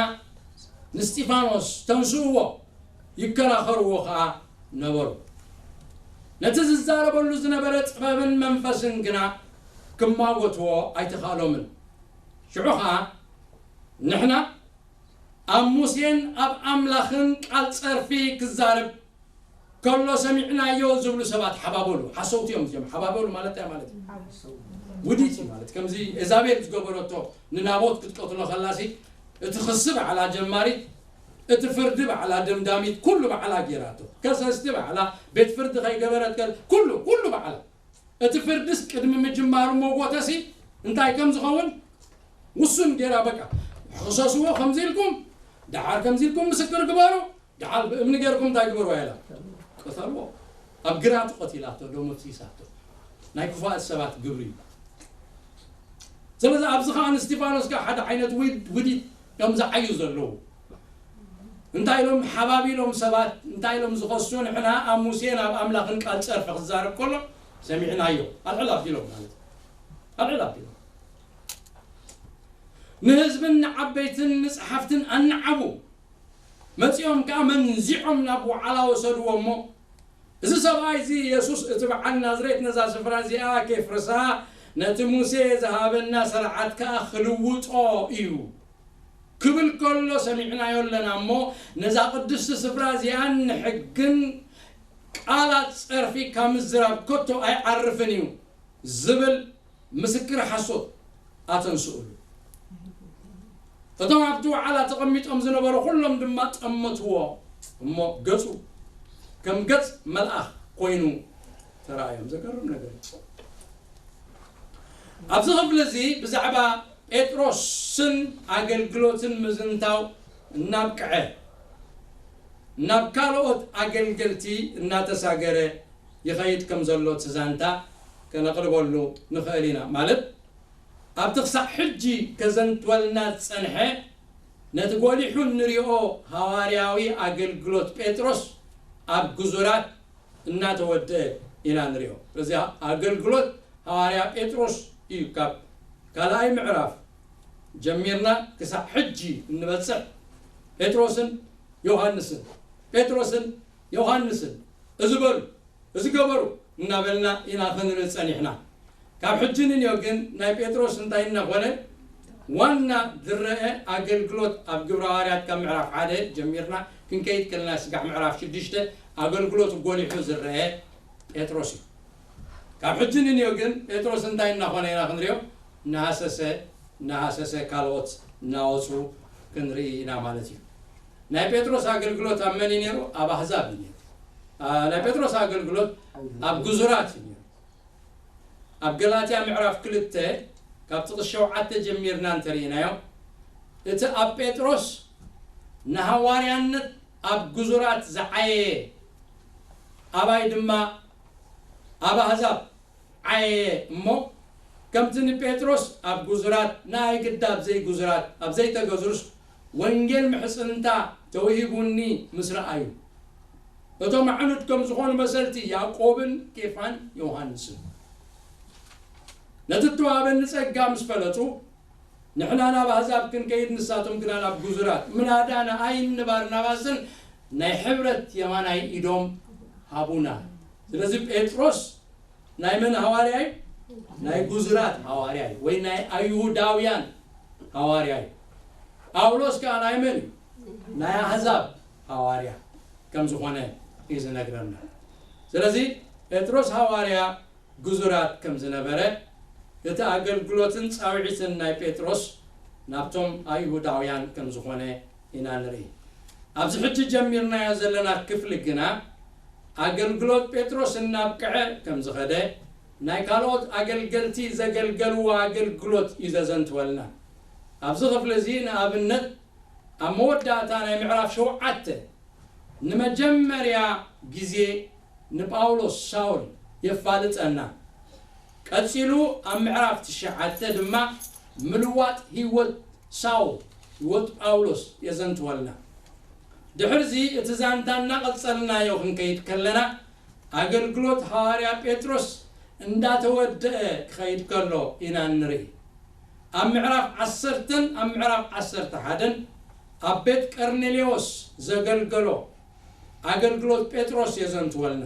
ንስጢፋኖስ ተንስእዎ፣ ይከራኸርዎ ኸኣ ነበሩ። ነቲ ዝዛረበሉ ዝነበረ ጥበብን መንፈስን ግና ክማጎትዎ ኣይተኻእሎምን። ሽዑ ኸኣ ንሕና ኣብ ሙሴን ኣብ ኣምላኽን ቃል ጸርፊ ክዛረብ ከሎ ሰሚዕናዮ ዝብሉ ሰባት ሓባበሉ። ሓሰውቲ እዮም እዚኦም። ሓባበሉ ማለት እንታይ ማለት እዩ? ውዲት እዩ ማለት። ከምዚ ኤዛቤል ዝገበረቶ ንናቦት ክትቀትሎ ከላሲ፣ እቲ ክሲ ባዕላ ጀማሪት፣ እቲ ፍርዲ ባዕላ ደምዳሚት፣ ኩሉ ባዕላ ጌራቶ። ከሰስቲ ባዕላ፣ ቤት ፍርዲ ከይገበረት ከል-፣ ኩሉ፣ ኩሉ ባዕላ። እቲ ፍርድስ ቅድሚ ምጅማሩ መጎተሲ እንታይ ከም ዝኸውን ውሱን ጌራ፣ በቃ፣ ክሰስዎ ከምዚ ኢልኩም፣ ደሓር ከምዚ ኢልኩም ምስክር ግበሩ፣ ደሓር ብእምኒ ጌርኩም እንታይ ግበሩ ኣይላ? ቅተልዎ። ኣብ ግራት ቀቲላቶ፣ ዶ መፍሲሳቶ። ናይ ክፉኣት ሰባት ግብሪ እዩ። ስለዚ ኣብዚ ኸኣ ንስቲፋኖስ ከኣ ሓደ ዓይነት ውድ-፣ ውዲት እዮም ዝዓዩ ዘለዉ። እንታይ ኢሎም ሓባቢሎም ሰባት፣ እንታይ ኢሎም ዝኸሱ? ንሕና ኣብ ሙሴን ኣብ ኣምላኽን ቃል ጸርፊ ክዛረብ ከሎ ሰሚዕናዮ። ኣልዕል ኣቢሎም ማለት እዩ። ኣልዕል ኣቢሎም። ንህዝብን ንዓበይትን ንጸሓፍትን ኣነዓቡ። መጺኦም ከኣ መንዚዖም ናብ ወዓላ ወሰድዎ እሞ፣ እዚ ሰብኣይ እዚ የሱስ እቲ በዓል ናዝሬት ነዛ ስፍራ እዚኣ ኬፍርሳ፣ ነቲ ሙሴ ዝሃበና ስርዓት ከኣ ክልውጦ እዩ ክብል ከሎ ሰሚዕናዮ ኣለና እሞ፣ ነዛ ቅድስቲ ስፍራ እዚኣን ንሕግን ቃላት ጸርፊ ካብ ምዝራብ ከቶ ኣይዓርፍን እዩ ዝብል ምስክር ሓሶት ኣተንስኡሉ። እቶም ኣብቲ ወዓላ ተቐሚጦም ዝነበሩ ኩሎም ድማ ጠመትዎ እሞ ገጹ ከም ገጽ መልኣኽ ኮይኑ ተራእዮም። ዘገርም ነገር እዩ። ኣብዚ ክፍሊ እዚ ብዛዕባ ጴጥሮስን ኣገልግሎትን ምዝንታው እናብቅዐ፣ ናብ ካልኦት ኣገልገልቲ እናተሳገረ ይኸይድ ከም ዘሎ እቲ ዛንታ ከነቕርበሉ ንኽእል ኢና። ማለት ኣብቲ ክሳዕ ሕጂ ከዘንትወልና ዝጸንሐ ነቲ ጎሊሑ እንሪኦ ሃዋርያዊ ኣገልግሎት ጴጥሮስ ኣብ ግዙራት እናተወድአ ኢና ንሪኦ። እዚ ኣገልግሎት ሃዋርያ ጴጥሮስ እዩ። ካብ ካልኣይ ምዕራፍ ጀሚርና ክሳዕ ሕጂ እንበጽሕ ጴጥሮስን ዮሃንስን፣ ጴጥሮስን ዮሃንስን፣ እዚ በሉ፣ እዚ ገበሩ እናበልና ኢና ክንርኢ ጸኒሕና። ካብ ሕጂ ንንዮ ግን ናይ ጴጥሮስ እንታይ እናኾነ ዋና ዝረአ ኣገልግሎት ኣብ ግብረ ሃዋርያት ካብ ምዕራፍ ሓደ ጀሚርና ክንከይድ ከለና ስጋዕ ምዕራፍ ሽዱሽተ ኣገልግሎት ጎሊሑ ዝረአ ጴጥሮስ እዩ። ካብ ሕጂ ንንዮ ግን ጴጥሮስ እንታይ እናኾነ ኢና ክንሪኦ? እናሃሰሰ፣ እናሃሰሰ ካልኦት እናወፁ ክንርኢ ኢና ማለት እዩ። ናይ ጴጥሮስ ኣገልግሎት ኣብ መን እዩ ነይሩ? ኣብ ኣህዛብ እዩ ነይሩ። ኣ፣ ናይ ጴጥሮስ ኣገልግሎት ኣብ ግዙራት እዩ ነይሩ። ኣብ ገላትያ ምዕራፍ ክልተ ካብ ጥቕሲ ሸውዓተ ጀሚርና እንተርኢናዮ፣ እቲ ኣብ ጴጥሮስ ንሃዋርያነት ኣብ ግዙራት ዝዓየየ፣ ኣባይ ድማ ኣብ ኣህዛብ ዓየየ እሞ፣ ከምቲ ንጴጥሮስ ኣብ ግዙራት፣ ንኣይ ግዳ ኣብ ዘይግዙራት፣ ኣብ ዘይተገዙርስ ወንጌል ምሕጽንታ ተወሂቡኒ ምስ ረኣዩ፣ እቶም ኣዕኑድ ከም ዝኾኑ መሰልቲ ያዕቆብን ኬፋን ዮሃንስን፣ ነቲ እተዋህበኒ ጸጋ ምስ ፈለጡ፣ ንሕና ናብ ኣህዛብ ክንከይድ፣ ንሳቶም ግና ናብ ግዙራት፣ ምናዳ ንኣይን ንባርናባስን ናይ ሕብረት የማናይ ኢዶም ሃቡና። ስለዚ ጴጥሮስ ናይ መን ሃዋርያ እዩ? ናይ ግዙራት ሃዋርያ እዩ፣ ወይ ናይ ኣይሁዳውያን ሃዋርያ እዩ። ጳውሎስ ከኣ ናይ መን እዩ? ናይ ኣህዛብ ሃዋርያ ከም ዝኾነ እዩ ዝነግረና። ስለዚ ጴጥሮስ ሃዋርያ ግዙራት ከም ዝነበረ፣ እቲ ኣገልግሎትን ጻውዒትን ናይ ጴጥሮስ ናብቶም ኣይሁዳውያን ከም ዝኾነ ኢና ንርኢ። ኣብዚ ሕጂ ጀሚርናዮ ዘለና ክፍሊ ግና፣ ኣገልግሎት ጴጥሮስ እናብቅዐ ከም ዝኸደ፣ ናይ ካልኦት ኣገልገልቲ ዘገልገልዎ ኣገልግሎት እዩ ዘዘንትወልና። ኣብዚ ክፍሊ እዚ ንኣብነት፣ ኣብ መወዳእታ ናይ ምዕራፍ ሸውዓተ ንመጀመርያ ግዜ ንጳውሎስ ሳውል የፋልጠና። ቀጺሉ ኣብ ምዕራፍ ትሽዓተ ድማ ምልዋጥ ህይወት ሳውል፣ ህይወት ጳውሎስ የዘንትወልና። ድሕርዚ እቲ ዛንታ እናቐጸልናዮ ክንከይድ ከለና፣ ኣገልግሎት ሃዋርያ ጴጥሮስ እንዳተወደአ ክኸይድ ከሎ ኢና ንርኢ። ኣብ ምዕራፍ ዓሰርተን ኣብ ምዕራፍ ዓሰርተ ሓደን ኣብ ቤት ቀርኔሌዎስ ዘገልገሎ ኣገልግሎት ጴጥሮስ የዘንትወልና።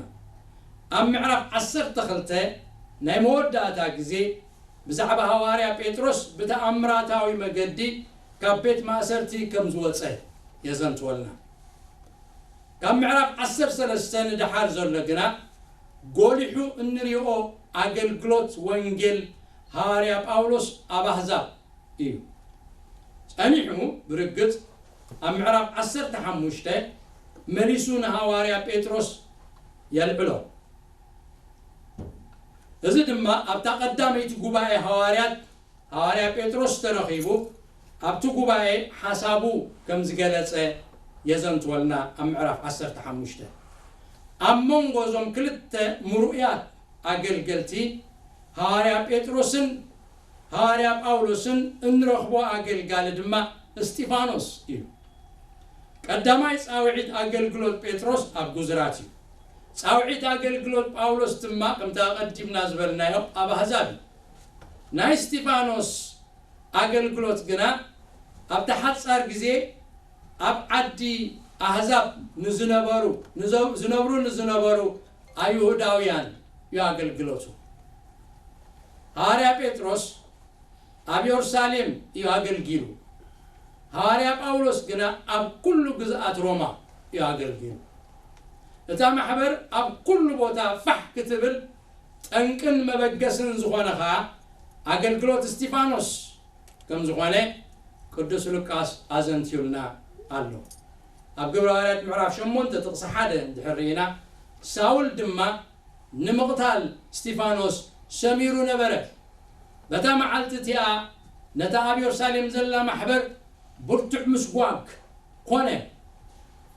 ኣብ ምዕራፍ ዓሰርተ ክልተ ናይ መወዳእታ ግዜ ብዛዕባ ሃዋርያ ጴጥሮስ ብተኣምራታዊ መገዲ ካብ ቤት ማእሰርቲ ከም ዝወጸ የዘንትወልና። ካብ ምዕራፍ ዓሰርተ ሰለስተ ንደሓር ዘሎ ግና፣ ጎሊሑ እንሪኦ ኣገልግሎት ወንጌል ሃዋርያ ጳውሎስ ኣብ ኣህዛብ እዩ። ጸኒሑ ብርግጽ ኣብ ምዕራፍ ዓሰርተ ሓሙሽተ መሊሱ ንሃዋርያ ጴጥሮስ የልዕሎ። እዚ ድማ ኣብታ ቀዳመይቲ ጉባኤ ሃዋርያት፣ ሃዋርያ ጴጥሮስ ተረኺቡ ኣብቲ ጉባኤ ሓሳቡ ከም ዝገለጸ የዘንትወልና ኣብ ምዕራፍ ዓሰርተ ሓሙሽተ። ኣብ መንጎ እዞም ክልተ ምሩያት ኣገልገልቲ፣ ሃዋርያ ጴጥሮስን ሃዋርያ ጳውሎስን፣ እንረኽቦ ኣገልጋሊ ድማ እስጢፋኖስ እዩ። ቀዳማይ ጻውዒት ኣገልግሎት ጴጥሮስ ኣብ ጉዝራት እዩ። ጻውዒት ኣገልግሎት ጳውሎስ ድማ፣ ከምቲ ኣቐዲምና ዝበልናዮ፣ ኣብ ኣህዛብ እዩ። ናይ እስጢፋኖስ ኣገልግሎት ግና ኣብቲ ሓጻር ግዜ ኣብ ዓዲ ኣህዛብ ንዝነበሩ፣ ንዘ-፣ ዝነብሩ ንዝነበሩ ኣይሁዳውያን እዩ ኣገልግሎቱ። ሃዋርያ ጴጥሮስ ኣብ የሩሳሌም እዩ ኣገልጊሉ። ሃዋርያ ጳውሎስ ግና ኣብ ኩሉ ግዝኣት ሮማ እዩ ኣገልጊሉ። እታ ማሕበር ኣብ ኩሉ ቦታ ፋሕ ክትብል ጠንቅን መበገስን ዝኾነ ኸኣ ኣገልግሎት እስጢፋኖስ ከም ዝኾነ ቅዱስ ሉቃስ ኣዘንትዩልና ኣሎ። ኣብ ግብረ ሃዋርያት ምዕራፍ ሸሞንተ ጥቕሲ ሓደ እንድሕር ርኢና፣ ሳውል ድማ ንምቕታል እስጢፋኖስ ሰሚሩ ነበረ። በታ መዓልቲ እቲኣ ነታ ኣብ የሩሳሌም ዘላ ማሕበር ብርቱዕ ምስጓግ ኮነ።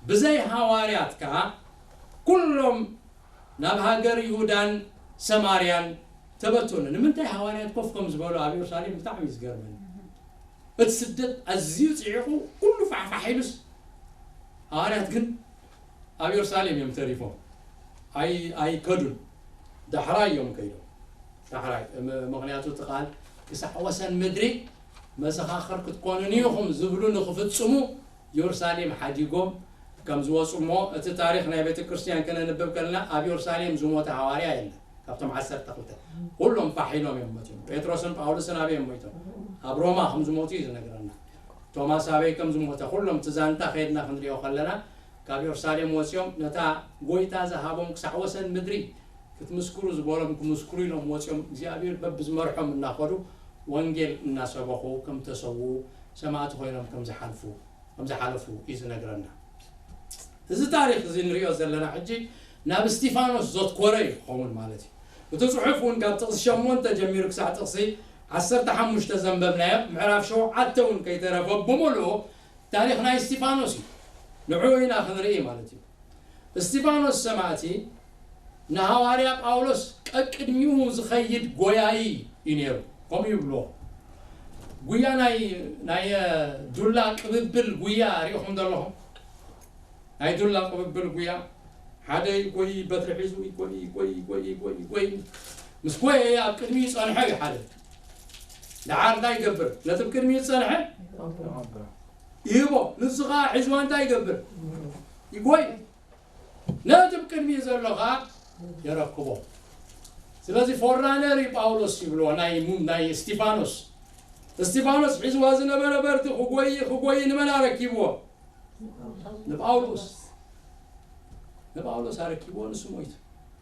ብዘይ ሃዋርያት ከኣ ኩሎም ናብ ሃገር ይሁዳን ሰማርያን ተበተኑ። ንምንታይ ሃዋርያት ኮፍ ከም ዝበሉ ኣብ የሩሳሌም ብጣዕሚ እዩ ዝገርመኒ። እቲ ስደት ኣዝዩ ጽዒቑ፣ ኩሉ ፋሕፋሕ ኢሉስ፣ ሃዋርያት ግን ኣብ የሩሳሌም እዮም ተሪፎም። ኣይ-፣ ኣይከዱን። ዳሕራይ እዮም ከይዶም። ዳሕራይ፣ ም-፣ ምኽንያቱ እቲ ቃል፣ "ክሳዕ ወሰን ምድሪ መሰኻኽር ክትኮኑኒ ኢኹም" ዝብሉ ንኽፍጽሙ የሩሳሌም ሓዲጎም ከም ዝወጹ እሞ፣ እቲ ታሪኽ ናይ ቤተ ክርስቲያን ከነንብብ ከለና፣ ኣብ የሩሳሌም ዝሞተ ሃዋርያ የለን። ካብቶም ዓሰርተ ክልተ፣ ኩሎም ፋሕ ኢሎም እዮም ሞትዮም። ጴጥሮስን ጳውሎስን ኣበይ እዮም ሞይቶም? ኣብ ሮማ ከም ዝሞቱ እዩ ዝነግረና። ቶማስ ኣበይ ከም ዝሞተ፣ ኩሎም እቲ ዛንታ ከይድና ክንሪኦ ከለና፣ ካብ የሩሳሌም ወጺኦም ነታ ጎይታ ዝሃቦም ክሳዕ ወሰን ምድሪ ክትምስክሩ ዝበሎም ክምስክሩ ኢሎም ወጺኦም፣ እግዚኣብሔር በብዝመርሖም እናኸዱ ወንጌል እናሰበኹ ከም ተሰዉ፣ ሰማዕቲ ኮይኖም ከም ዝሓልፉ፣ ከም ዝሓለፉ እዩ ዝነግረና። እዚ ታሪኽ እዚ ንሪኦ ዘለና ሕጂ ናብ እስጢፋኖስ ዘትኮረ እዩ ክኸውን ማለት እዩ። እቲ ጽሑፍ እውን ካብ ጥቕሲ ሸሞንተ ጀሚሩ ክሳዕ ጥቕሲ ዓሰርተ ሓሙሽተ ዘንበብናዮ፣ ምዕራፍ ሸውዓተ እውን ከይተረፈ ብምሉኡ ታሪኽ ናይ እስጢፋኖስ እዩ። ንዕኡ ኢና ክንርኢ ማለት እዩ። እስጢፋኖስ ሰማእቲ ንሃዋርያ ጳውሎስ ቀቅድሚኡ ዝኸይድ ጎያዪ እዩ ነይሩ፣ ከምኡ ይብልዎ። ጉያ ናይ ናይ ዱላ ቅብብል ጉያ ሪኢኹም ዘለኹም? ናይ ዱላ ቅብብል ጉያ ሓደ ይጎይ፣ በትሪ ሒዙ ይጎይ ይጎይ ይጎይ ይጎይ ይጎይ። ምስ ጎየ ኣብ ቅድሚኡ ይጸንሖ እዩ ሓደ። ደሓር እንታይ ይገብር? ነቲ ኣብ ቅድሚኡ ዝጸንሐ ይህቦ። ንሱ ኸኣ ሒዝዋ እንታይ ይገብር? ይጎይ። ነቲ ኣብ ቅድሚኡ ዘሎ ኸኣ የረክቦ። ስለዚ ፎራነር እዩ ጳውሎስ ይብልዎ ናይ ናይ እስጢፋኖስ። እስጢፋኖስ ሒዝዋ ዝነበረ በትሪ ክጎይ ክጎይ ንመን ኣረኪብዎ? ንጳውሎስ። ንጳውሎስ ኣረኪብዎ፣ ንሱ ሞይቱ።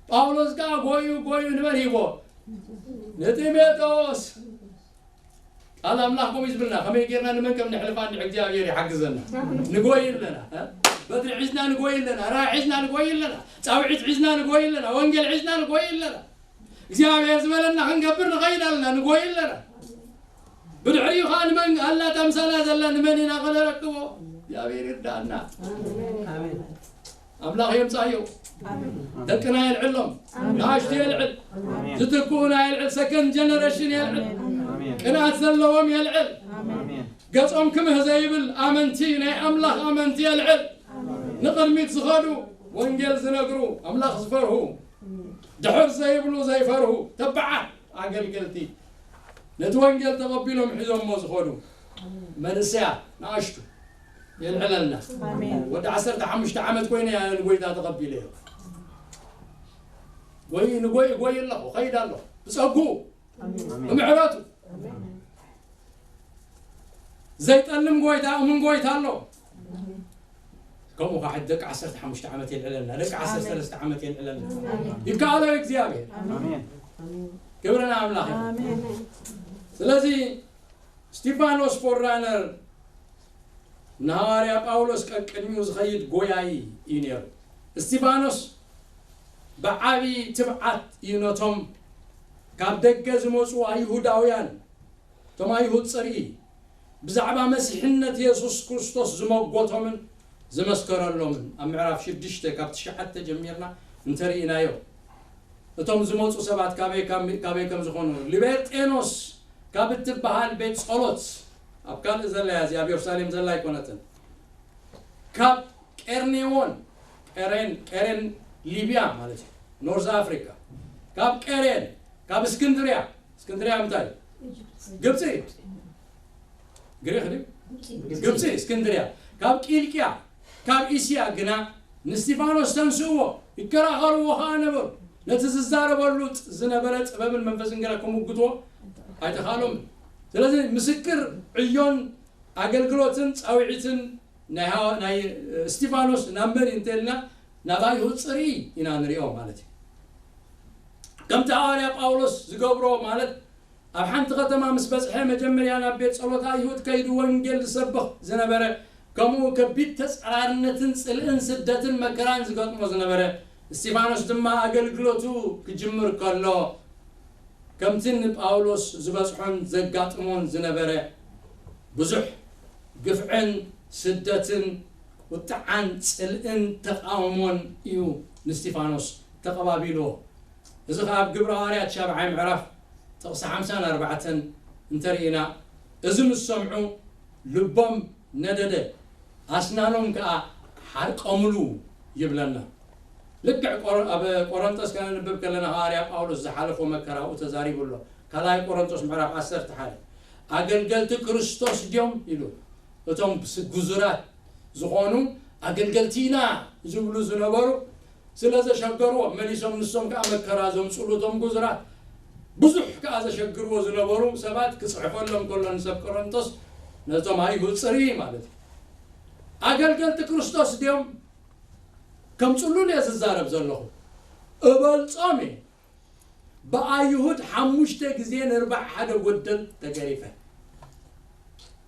ጳውሎስ ከኣ ጎዩ ጎዩ ንመን ሂቦ? ንጢሞቴዎስ። ቃል ኣምላኽ ከምኡ እዩ ዝብልና፣ ከመይ ጌርና ንመን ከም ነሕልፋ እንድዒ እግዚኣብሔር ይሓግዘና። ንጎይ ኣለና፣ እ? በትሪ ሒዝና ንጎይ ኣለና፣ ራእይ ሒዝና ንጎይ ኣለና፣ ጻውዒት ሒዝና ንጎይ ኣለና፣ ወንጌል ሒዝና ንጎይ ኣለና። እግዚኣብሔር ዝበለና ክንገብር ንኸይድ ኣለና፣ ንጎይ ኣለና። ብድሕሪኡ ኸኣ ንመን ኣላ እታ ምሳና ዘላ ንመን ኢና ኸነረክቦ? እግዚኣብሔር ይርዳእና። ኣምላኽ የምጻዮ። ደቅና የልዕሎም። ንኣሽቱ የልዕል። ዝትክኡና የልዕል። ሰከንድ ጀነሬሽን የልዕል። ቅንኣት ዘለዎም የልዕል። ገጾም ክምህ ዘይብል ኣመንቲ፣ ናይ ኣምላኽ ኣመንቲ የልዕል። ንቕድሚት ዝኸዱ፣ ወንጌል ዝነግሩ፣ ኣምላኽ ዝፈርሁ፣ ድሕር ዘይብሉ ዘይፈርሁ፣ ተባዓት ኣገልገልቲ፣ ነቲ ወንጌል ተቐቢሎም ሒዞሞ ዝኸዱ መንእሰያት ንኣሽቱ የልዕለልና። ኣሜን። ወዲ ዓሰርተ ሓሙሽተ ዓመት ኮይነ እያ ንጎይታ ተቐቢለዮ። ጎይ ንጎይ ጎይ ኣለኹ፣ ኸይድ ኣለኹ። ብጸጉ፣ ኣሜን። ብምሕረቱ። ዘይጠልም ጎይታ፣ እሙን ጎይታ ኣሎ። ከምኡ ከዓ ደቂ ዓሰርተ ሓሙሽተ ዓመት የልዕለልና፣ ደቂ ዓሰርተ ሰለስተ ዓመት የልዕለልና። ኣሜን። ይከኣሎ እግዚኣብሔር። ኣሜን። ክብሪ ንኣምላኽ ይኹን። ኣሜን። ስለዚ እስጢፋኖስ ፎራነር ንሃዋርያ ጳውሎስ ቀቅድሚኡ ዝኸይድ ጎያዪ እዩ ነይሩ። እስጢፋኖስ ብዓቢ ትብዓት እዩ ነቶም ካብ ደገ ዝመጹ ኣይሁዳውያን፣ እቶም ኣይሁድ ጽርኢ፣ ብዛዕባ መሲሕነት የሱስ ክርስቶስ ዝመጎቶምን ዝመስከረሎምን። ኣብ ምዕራፍ ሽዱሽተ ካብ ትሽዓተ ጀሚርና እንተርኢናዮ፣ እቶም ዝመጹ ሰባት ካበይ፣ ካብ፣ ካበይ ከም ዝኾኑ፣ ሊቤርጤኖስ ካብ እትበሃል ቤት ጸሎት፣ ኣብ ካልእ ዘላ እያ፣ እዚኣ ኣብ የሩሳሌም ዘላ ኣይኮነትን። ካብ ቄርኔዎን፣ ቄሬን፣ ቄሬን ሊብያ ማለት እዩ፣ ኖርዝ ኣፍሪካ። ካብ ቄሬን፣ ካብ እስክንድርያ፣ እስክንድርያ ምንታይ እዩ? ግብፂ። ግሪክ ድዩ? ግብፂ፣ እስክንድርያ። ካብ ቂልቅያ፣ ካብ እስያ ግና ንስጢፋኖስ ተንስእዎ፣ ይከራኸርዎ ኸዓ ነበሩ። ነቲ ዝዛረበሉ ጥ-፣ ዝነበረ ጥበብን መንፈስን ግና ክምጉትዎ ኣይተኻእሎምን። ስለዚ ምስክር ዕዮን ኣገልግሎትን ጻውዒትን ናይ ሃዋ-፣ ናይ እስጢፋኖስ ናብ መን እዩ እንተልና፣ ናብ ኣይሁድ ጽርኢ ኢና ንሪኦ ማለት እዩ። ከምቲ ሃዋርያ ጳውሎስ ዝገብሮ ማለት ኣብ ሓንቲ ከተማ ምስ በጽሐ መጀመርያ ናብ ቤት ጸሎት ኣይሁድ ከይዱ ወንጌል ዝሰብኽ ዝነበረ፣ ከምኡ ከቢድ ተጻራርነትን ጽልእን ስደትን መከራን ዝገጥሞ ዝነበረ፣ እስጢፋኖስ ድማ ኣገልግሎቱ ክጅምር ከሎ ከምቲ ንጳውሎስ ዝበጽሖን ዘጋጥሞን ዝነበረ ብዙሕ ግፍዕን ስደትን ቁጥዓን ጽልእን ተቃውሞን እዩ ንስጢፋኖስ ተቐባቢልዎ። እዚ ኸኣ ኣብ ግብሪ ሃዋርያት ሻብዓይ ምዕራፍ ጥቕሲ ሓምሳን ኣርባዕተን እንተርኢና፣ እዚ ምስ ሰምዑ ልቦም ነደደ፣ ኣስናኖም ከኣ ሓርቀምሉ ይብለና። ልክዕ ቆሮ-፣ ኣብ ቆሮንቶስ ከነንብብ ከለና ሃዋርያ ጳውሎስ ዝሓለፎ መከራ ኣብኡ ተዛሪቡ ኣሎ። ካልኣይ ቆሮንቶስ ምዕራፍ ዓሰርተ ሓደ። ኣገልገልቲ ክርስቶስ ድዮም ኢሉ፣ እቶም ብስ-፣ ግዙራት ዝኾኑ ኣገልገልቲ ኢና ዝብሉ ዝነበሩ ስለ ዘሸገርዎ፣ መሊሶም ንሶም ከኣ መከራ ዘምጽሉ እቶም ግዙራት። ብዙሕ ከኣ ዘሸግርዎ ዝነበሩ ሰባት ክጽሕፈሎም ከሎ ንሰብ ቆሮንቶስ፣ ነቶም ኣይሁድ ጽርኢ ማለት እዩ። ኣገልገልቲ ክርስቶስ ድዮም? ከም ጽሉል እየ ዝዛረብ ዘለኹ። እበልጾም እየ። ብኣይሁድ ሓሙሽተ ግዜ ንርባዕ ሓደ ጎደል ተገሪፈ።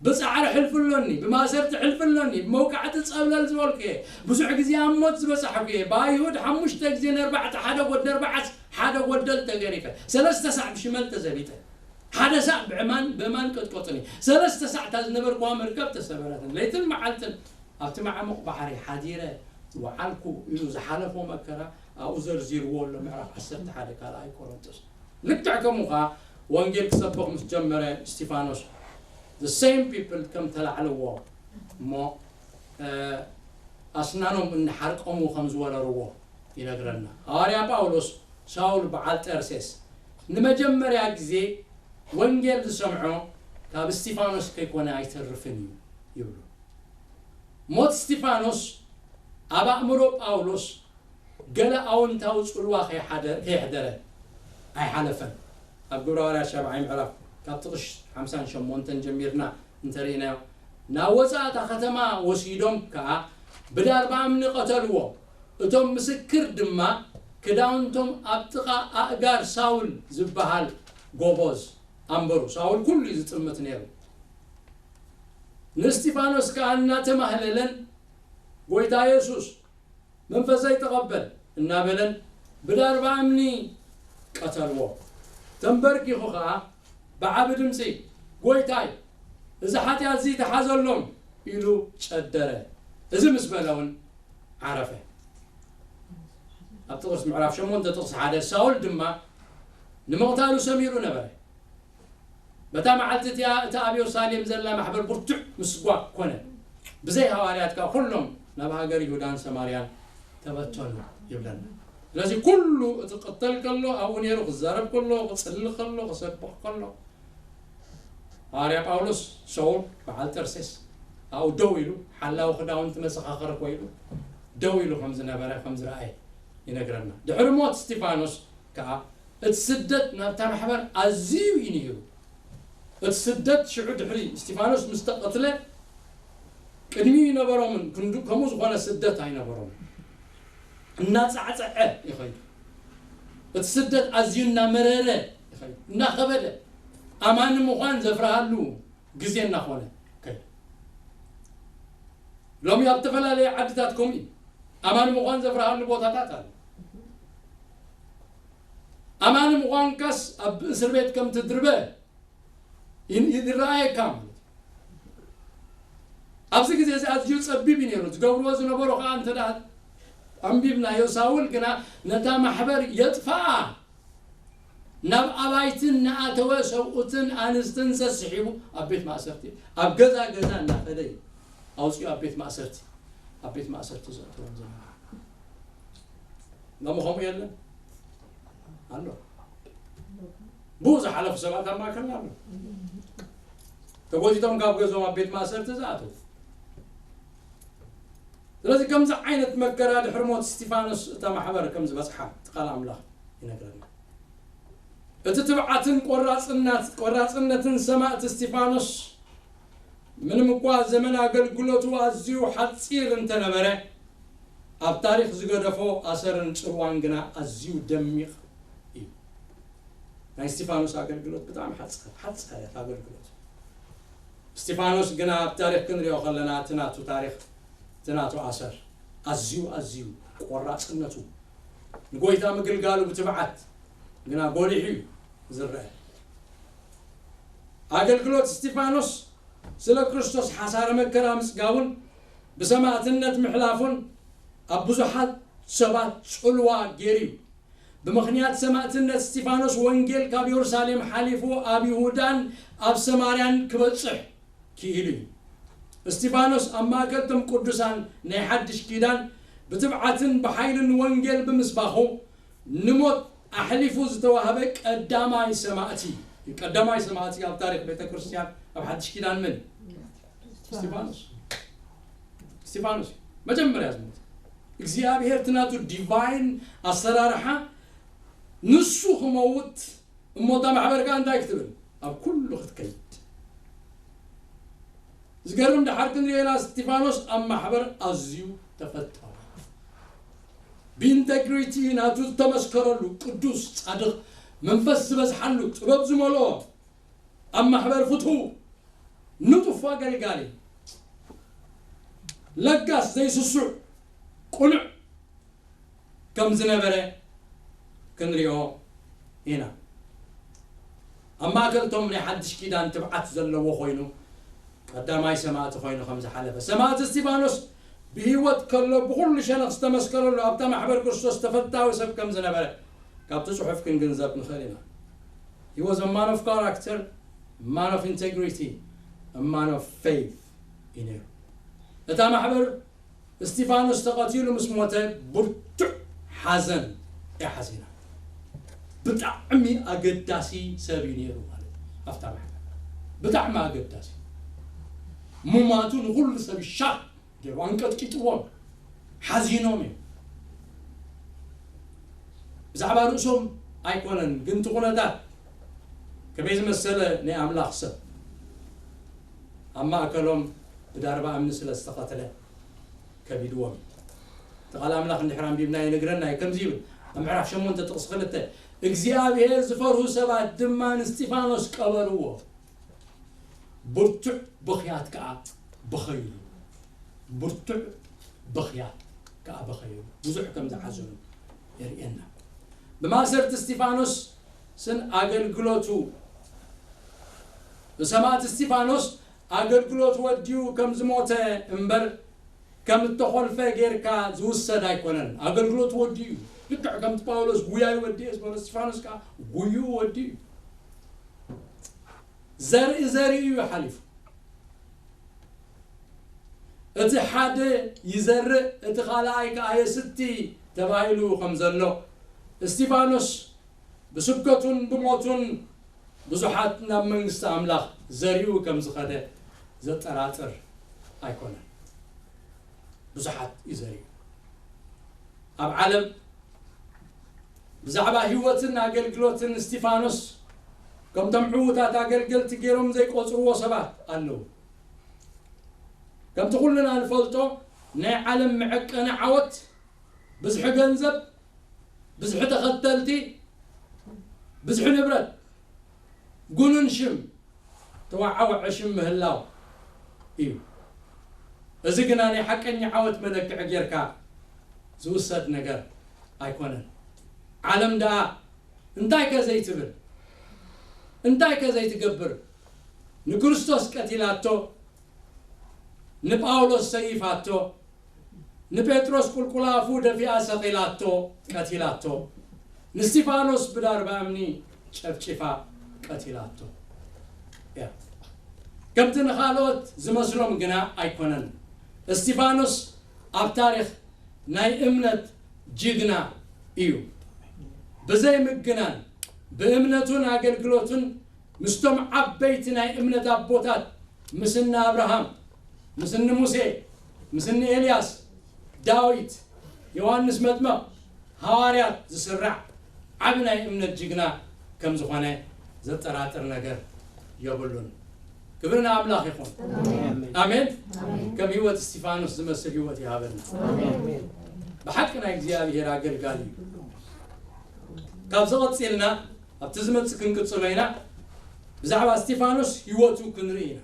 ብጻዕሪ ሕልፊ ኣሎኒ፣ ብማእሰርቲ ሕልፊ ኣሎኒ፣ ብመውቃዕቲ ጸብለል ዝበልኩ እየ። ብዙሕ ግዜ ኣብ ሞት ዝበጻሕኩ እየ። ብኣይሁድ ሓሙሽተ ግዜ ንርባዕተ ሓደ ጎደል፣ ኣርባዓስ ሓደ ጎደል ተገሪፈ። ሰለስተ ሳዕ ብሽመል ተዘቢጠ። ሓደ ሳዕ ብዕማን፣ ብእማን ቀጥቀጡኒ። ሰለስተ ሳዕ እታ ዝነበርኩዋ መርከብ ተሰበረትን። ለይትን መዓልትን ኣብቲ መዓሙቕ ባሕሪ ሓዲረ ወዓልኩ ኢሉ ዝሓለፎ መከራ ኣብኡ ዘርዚርዎ ኣሎ፣ ምዕራፍ ዓሰርተ ሓደ ካልኣይ ቆሮንቶስ። ልክዕ ከምኡ ኸኣ ወንጌል ክሰብኽ ምስ ጀመረ እስጢፋኖስ the same people ከም ተላዕልዎ እሞ ኣስናኖም እናሓርቀሙ ከም ዝወረርዎ ይነግረና። ሃዋርያ ጳውሎስ ሳውል በዓል ጠርሴስ ንመጀመርያ ግዜ ወንጌል ዝሰምዖ ካብ እስጢፋኖስ ከይኮነ ኣይተርፍን እዩ ይብሉ። ሞት እስጢፋኖስ ኣብ ኣእምሮ ጳውሎስ ገለ ኣወንታዊ ጽልዋ ከይሓደ- ከየሕደረ ኣይሓለፈን። ኣብ ግብረ ሃዋርያት ሻብዓይ ምዕራፍ ካብ ጥቕሽ ሓምሳን ሸሞንተን ጀሚርና እንተርኢናዮ፣ ናብ ወጻእታ ከተማ ወሲዶም ከኣ ብዳርባ እምኒ ቀተልዎ። እቶም ምስክር ድማ ክዳውንቶም ኣብ ጥቓ ኣእጋር ሳውል ዝበሃል ጎቦዝ ኣንበሩ። ሳውል ኩሉ እዩ ዝጥምት ነይሩ። ንእስጢፋኖስ ከኣ እናተማህለለን ጎይታ የሱስ መንፈሰይ ተቐበል እናበለን ብዳርባ እምኒ ቀተልዎ። ተንበርኪኹ ኸዓ ብዓቢ ድምፂ ጎይታይ እዚ ሓጢኣት እዚ ተሓዘሎም ኢሉ ጨደረ። እዚ ምስ በለ እውን ዓረፈ። ኣብ ጥቕስ ምዕራፍ ሸሞንተ ጥቕሲ ሓደ ሳውል ድማ ንምቕታሉ ሰሚሩ ነበረ። በታ መዓልቲ እቲኣ እታ ኣብ የሩሳሌም ዘላ ማሕበር ብርቱዕ ምስጓግ ኮነ። ብዘይ ሃዋርያት ከኣ ኩሎም ናብ ሃገር ይሁዳን ሰማርያን ተበተኑ ይብለና። ስለዚ ኩሉ እቲ ክቕተል ከሎ ኣብኡ ነይሩ፣ ክዛረብ ከሎ፣ ክጽሊ ከሎ፣ ክሰብኽ ከሎ ሃዋርያ ጳውሎስ ሰውል በዓል ጠርሴስ ኣብኡ ደው ኢሉ ሓላዊ ክዳውንቲ መዘኻኸሪ ኮይኑ ደው ኢሉ ከም ዝነበረ ከም ዝረኣየ ይነግረና። ድሕሪ ሞት እስጢፋኖስ ከኣ እቲ ስደት ናብታ ማሕበር ኣዝዩ እዩ ነይሩ። እቲ ስደት ሽዑ ድሕሪ እስጢፋኖስ ምስ ተቐትለ ቅድሚኡ ይነበሮምን ክንዱ ከምኡ ዝኾነ ስደት ኣይነበሮምን። እናጻዕጸዐ ይኸይድ። እቲ ስደት ኣዝዩ እናመረረ ይኸይድ፣ እናኸበደ ኣማኒ ምዃን ዘፍርሃሉ ግዜ እናኾነ ከይዱ። ሎሚ ኣብ ዝተፈላለየ ዓድታት ከምኡ እዩ። ኣማኒ ምዃን ዘፍርሃሉ ቦታታት ኣሎ። ኣማኒ ምዃንካስ ኣብ እስር ቤት ከም ትድርበ ይን- ይረኣየካ ማለት እዩ። ኣብዚ ግዜ እዚ ኣዝዩ ጸቢብ እዩ ነይሩ። ዝገብርዎ ዝነበሩ ከኣ እንተ ደኣ ኣንቢብናዮ፣ ሳውል ግና ነታ ማሕበር የጥፍኣ ናብ ኣባይትን እናኣተወ ሰብኡትን ኣንስትን ሰስሒቡ ኣብ ቤት ማእሰርቲ፣ ኣብ ገዛ ገዛ እናኸደ እዩ ኣውፂኡ ኣብ ቤት ማእሰርቲ፣ ኣብ ቤት ማእሰርቲ ዘእተዎም ዝነበረ። ሎሚ ከምኡ የለን ኣሎ። ብኡ ዝሓለፉ ሰባት ኣብ ማእከልና ኣሎ። ተጎቲቶም ካብ ገዝኦም ኣብ ቤት ማእሰርቲ ዝኣተዉ። ስለዚ ከምዚ ዓይነት መከራ ድሕሪ ሞት እስጢፋኖስ እታ ማሕበር ከም ዝበጽሓ እቲ ቃል ኣምላኽ ይነግረና። እቲ ትብዓትን ቆራጽናት- ቆራጽነትን ሰማእቲ እስጢፋኖስ ምንም እኳ ዘመን ኣገልግሎቱ ኣዝዩ ሓጺር እንተነበረ ኣብ ታሪኽ ዝገደፎ ኣሰርን ጽልዋን ግና ኣዝዩ ደሚቕ እዩ። ናይ እስጢፋኖስ ኣገልግሎት ብጣዕሚ ሓጸ- ሓጸረት ኣገልግሎት። እስጢፋኖስ ግና ኣብ ታሪኽ ክንሪኦ ከለና እቲ ናቱ ታሪኽ እቲ ናቱ ኣሰር ኣዝዩ ኣዝዩ ቆራጽነቱ ንጎይታ ምግልጋሉ ብትብዓት ግና ጎሊሑ እዩ ዝረአ። ኣገልግሎት እስጢፋኖስ ስለ ክርስቶስ ሓሳረ መከራ ምጽጋቡን ብሰማእትነት ምሕላፉን ኣብ ብዙሓት ሰባት ጽልዋ ገይሩ እዩ። ብምኽንያት ሰማእትነት እስጢፋኖስ ወንጌል ካብ የሩሳሌም ሓሊፉ ኣብ ይሁዳን ኣብ ሰማርያን ክበጽሕ ክኢሉ እዩ። እስጢፋኖስ ኣብ ማእከል እቶም ቅዱሳን ናይ ሓድሽ ኪዳን ብትብዓትን ብሓይልን ንወንጌል ብምስባኹ ንሞት ኣሕሊፉ ዝተዋህበ ቀዳማይ ሰማእቲ እዩ። ቀዳማይ ሰማእቲ ኣብ ታሪኽ ቤተ ክርስቲያን ኣብ ሓድሽ ኪዳን ምን? እስጢፋኖስ። እስጢፋኖስ እዩ መጀመርያ ዝሞተ። እግዚኣብሔር እቲ ናቱ ዲቫይን ኣሰራርሓ ንሱ ክመውት እሞ እታ ማሕበር ከኣ እንታይ ክትብል? ኣብ ኩሉ ክትከይድ። ዝገርም ደሓር ክንሪኦ ኢና፣ እስጢፋኖስ ኣብ ማሕበር ኣዝዩ ተፈታዊ። ብኢንተግሪቲ ናቱ ዝተመስከረሉ ቅዱስ ጻድቕ መንፈስ ዝበዝሓሉ ጥበብ ዝመልኦ ኣብ ማሕበር ፍትው ንጡፍ ኣገልጋሊ ለጋስ ዘይስሱዕ ቅኑዕ ከም ዝነበረ ክንሪኦ ኢና። ኣብ ማእከል እቶም ናይ ሓድሽ ኪዳን ትብዓት ዘለዎ ኮይኑ ቀዳማይ ሰማእቲ ኮይኑ ከም ዝሓለፈ ሰማእቲ እስጢፋኖስ ብህይወት ከሎ ብኹሉ ሸነኽ ዝተመስከረሉ ኣብታ ማሕበር ክርስቶስ ተፈታዊ ሰብ ከም ዝነበረ ካብቲ ጽሑፍ ክንግንዘብ ንኽእል ኢና። He was a man of character, man of integrity. a man of faith እዩ ነይሩ። እታ ማሕበር እስጢፋኖስ ተቐቲሉ ምስ ሞተ ብርቱዕ ሓዘን እያ ሓዚና። ብጣዕሚ ኣገዳሲ ሰብ እዩ ነይሩ ማለት እዩ ኣብታ ማሕበር። ብጣዕሚ ኣገዳሲ። ሙማቱ ንኹሉ ሰብ ሻክ ገይሩ፣ ኣንቀጥቂጥዎም፣ ሓዚኖም እዮም። ብዛዕባ ርእሶም ኣይኮነን፣ ግን እቲ ኩነታት ከመይ ዝመሰለ ናይ ኣምላኽ ሰብ ኣብ ማእከሎም ብዳርባ እምኒ ስለ ዝተቐትለ ከቢድዎም እዩ። እቲ ቃል ኣምላኽ እንድሕር ኣንቢብና ይነግረና እዩ፣ ከምዚ ይብል ኣብ ምዕራፍ ሸሞንተ ጥቕሲ ክልተ፣ እግዚኣብሔር ዝፈርሁ ሰባት ድማ ንስጢፋኖስ ቀበርዎ፣ ብርቱዕ ብኽያት ከኣ በኸይሉ። ብርቱዕ ብኽያት ከኣ በኸይሉ። ብዙሕ ከም ዝሓዘኑ የርእየና። ብማእሰርቲ እስጢፋኖስን ኣገልግሎቱ፣ ብሰማእቲ እስጢፋኖስ ኣገልግሎት ወዲኡ ከም ዝሞተ እምበር ከም እተኾልፈ ጌርካ ዝውሰድ ኣይኮነን። ኣገልግሎት ወዲኡ እዩ። ልክዕ ከምቲ ጳውሎስ ጉያይ ወዲኡ ዝበሎ እስጢፋኖስ ከኣ ጉይኡ ወዲኡ እዩ። ዘርኢ ዘርኢ እዩ ሓሊፉ። እቲ ሓደ ይዘርእ፣ እቲ ካልኣይ ከኣ የስቲ ተባሂሉ ከም ዘሎ፣ እስጢፋኖስ ብስብከቱን ብሞቱን ብዙሓት ናብ መንግስቲ ኣምላኽ ዘሪኡ ከም ዝኸደ ዘጠራጥር ኣይኮነን። ብዙሓት እዩ ዘሪኡ። ኣብ ዓለም ብዛዕባ ህይወትን ኣገልግሎትን እስጢፋኖስ ከምቶም ዕዉታት ኣገልገልቲ ገይሮም ዘይቆጽርዎ ሰባት ኣለዉ። ከምቲ ኩልና ንፈልጦ ናይ ዓለም መዐቀኒ ዓወት፣ ብዝሒ ገንዘብ፣ ብዝሒ ተኸተልቲ፣ ብዝሒ ንብረት፣ ጉኑን ሽም፣ ተወዓወዐ ሽም ምህላው እዩ። እዚ ግና ናይ ሓቀኛ ዓወት መለክዒ ጌርካ ዝውሰድ ነገር ኣይኮነን። ዓለም ደኣ እንታይ ከ ዘይትብል? እንታይ ከ ዘይትገብር? ንክርስቶስ ቀቲላቶ፣ ንጳውሎስ ሰይፋቶ፣ ንጴጥሮስ ቁልቁል ኣፉ ደፊኣ ሰቒላቶ፣ ቀቲላቶ። ንስቲፋኖስ ብዳርባ እምኒ ጨፍጪፋ ቀቲላቶ። ያ። ከምቲ ንኻልኦት ዝመስሎም ግና ኣይኮነን። እስቲፋኖስ ኣብ ታሪኽ ናይ እምነት ጅግና እዩ። ብዘይ ምግናን ብእምነቱን ኣገልግሎቱን ምስቶም ዓበይቲ ናይ እምነት ኣቦታት፣ ምስ እነ ኣብርሃም፣ ምስ እነ ሙሴ፣ ምስ እነ ኤልያስ፣ ዳዊት፣ ዮሃንስ መጥምቕ፣ ሃዋርያት ዝስራዕ ዓቢ ናይ እምነት ጅግና ከም ዝኾነ ዘጠራጥር ነገር የብሉን። ክብሪ ንኣምላኽ ይኹን። ኣሜን። ኣሜን። ኣሜን። ከም ህይወት እስቲፋኖስ ዝመስል ህይወት ይሃበና። ኣሜን። ብሓቂ ናይ እግዚኣብሔር ኣገልጋሊ እዩ። ካብዚ ቀጺልና ኣብቲ ዝመጽእ ክንቅጽሎ ኢና። ብዛዕባ እስቲፋኖስ ህይወቱ ክንርኢ ኢና።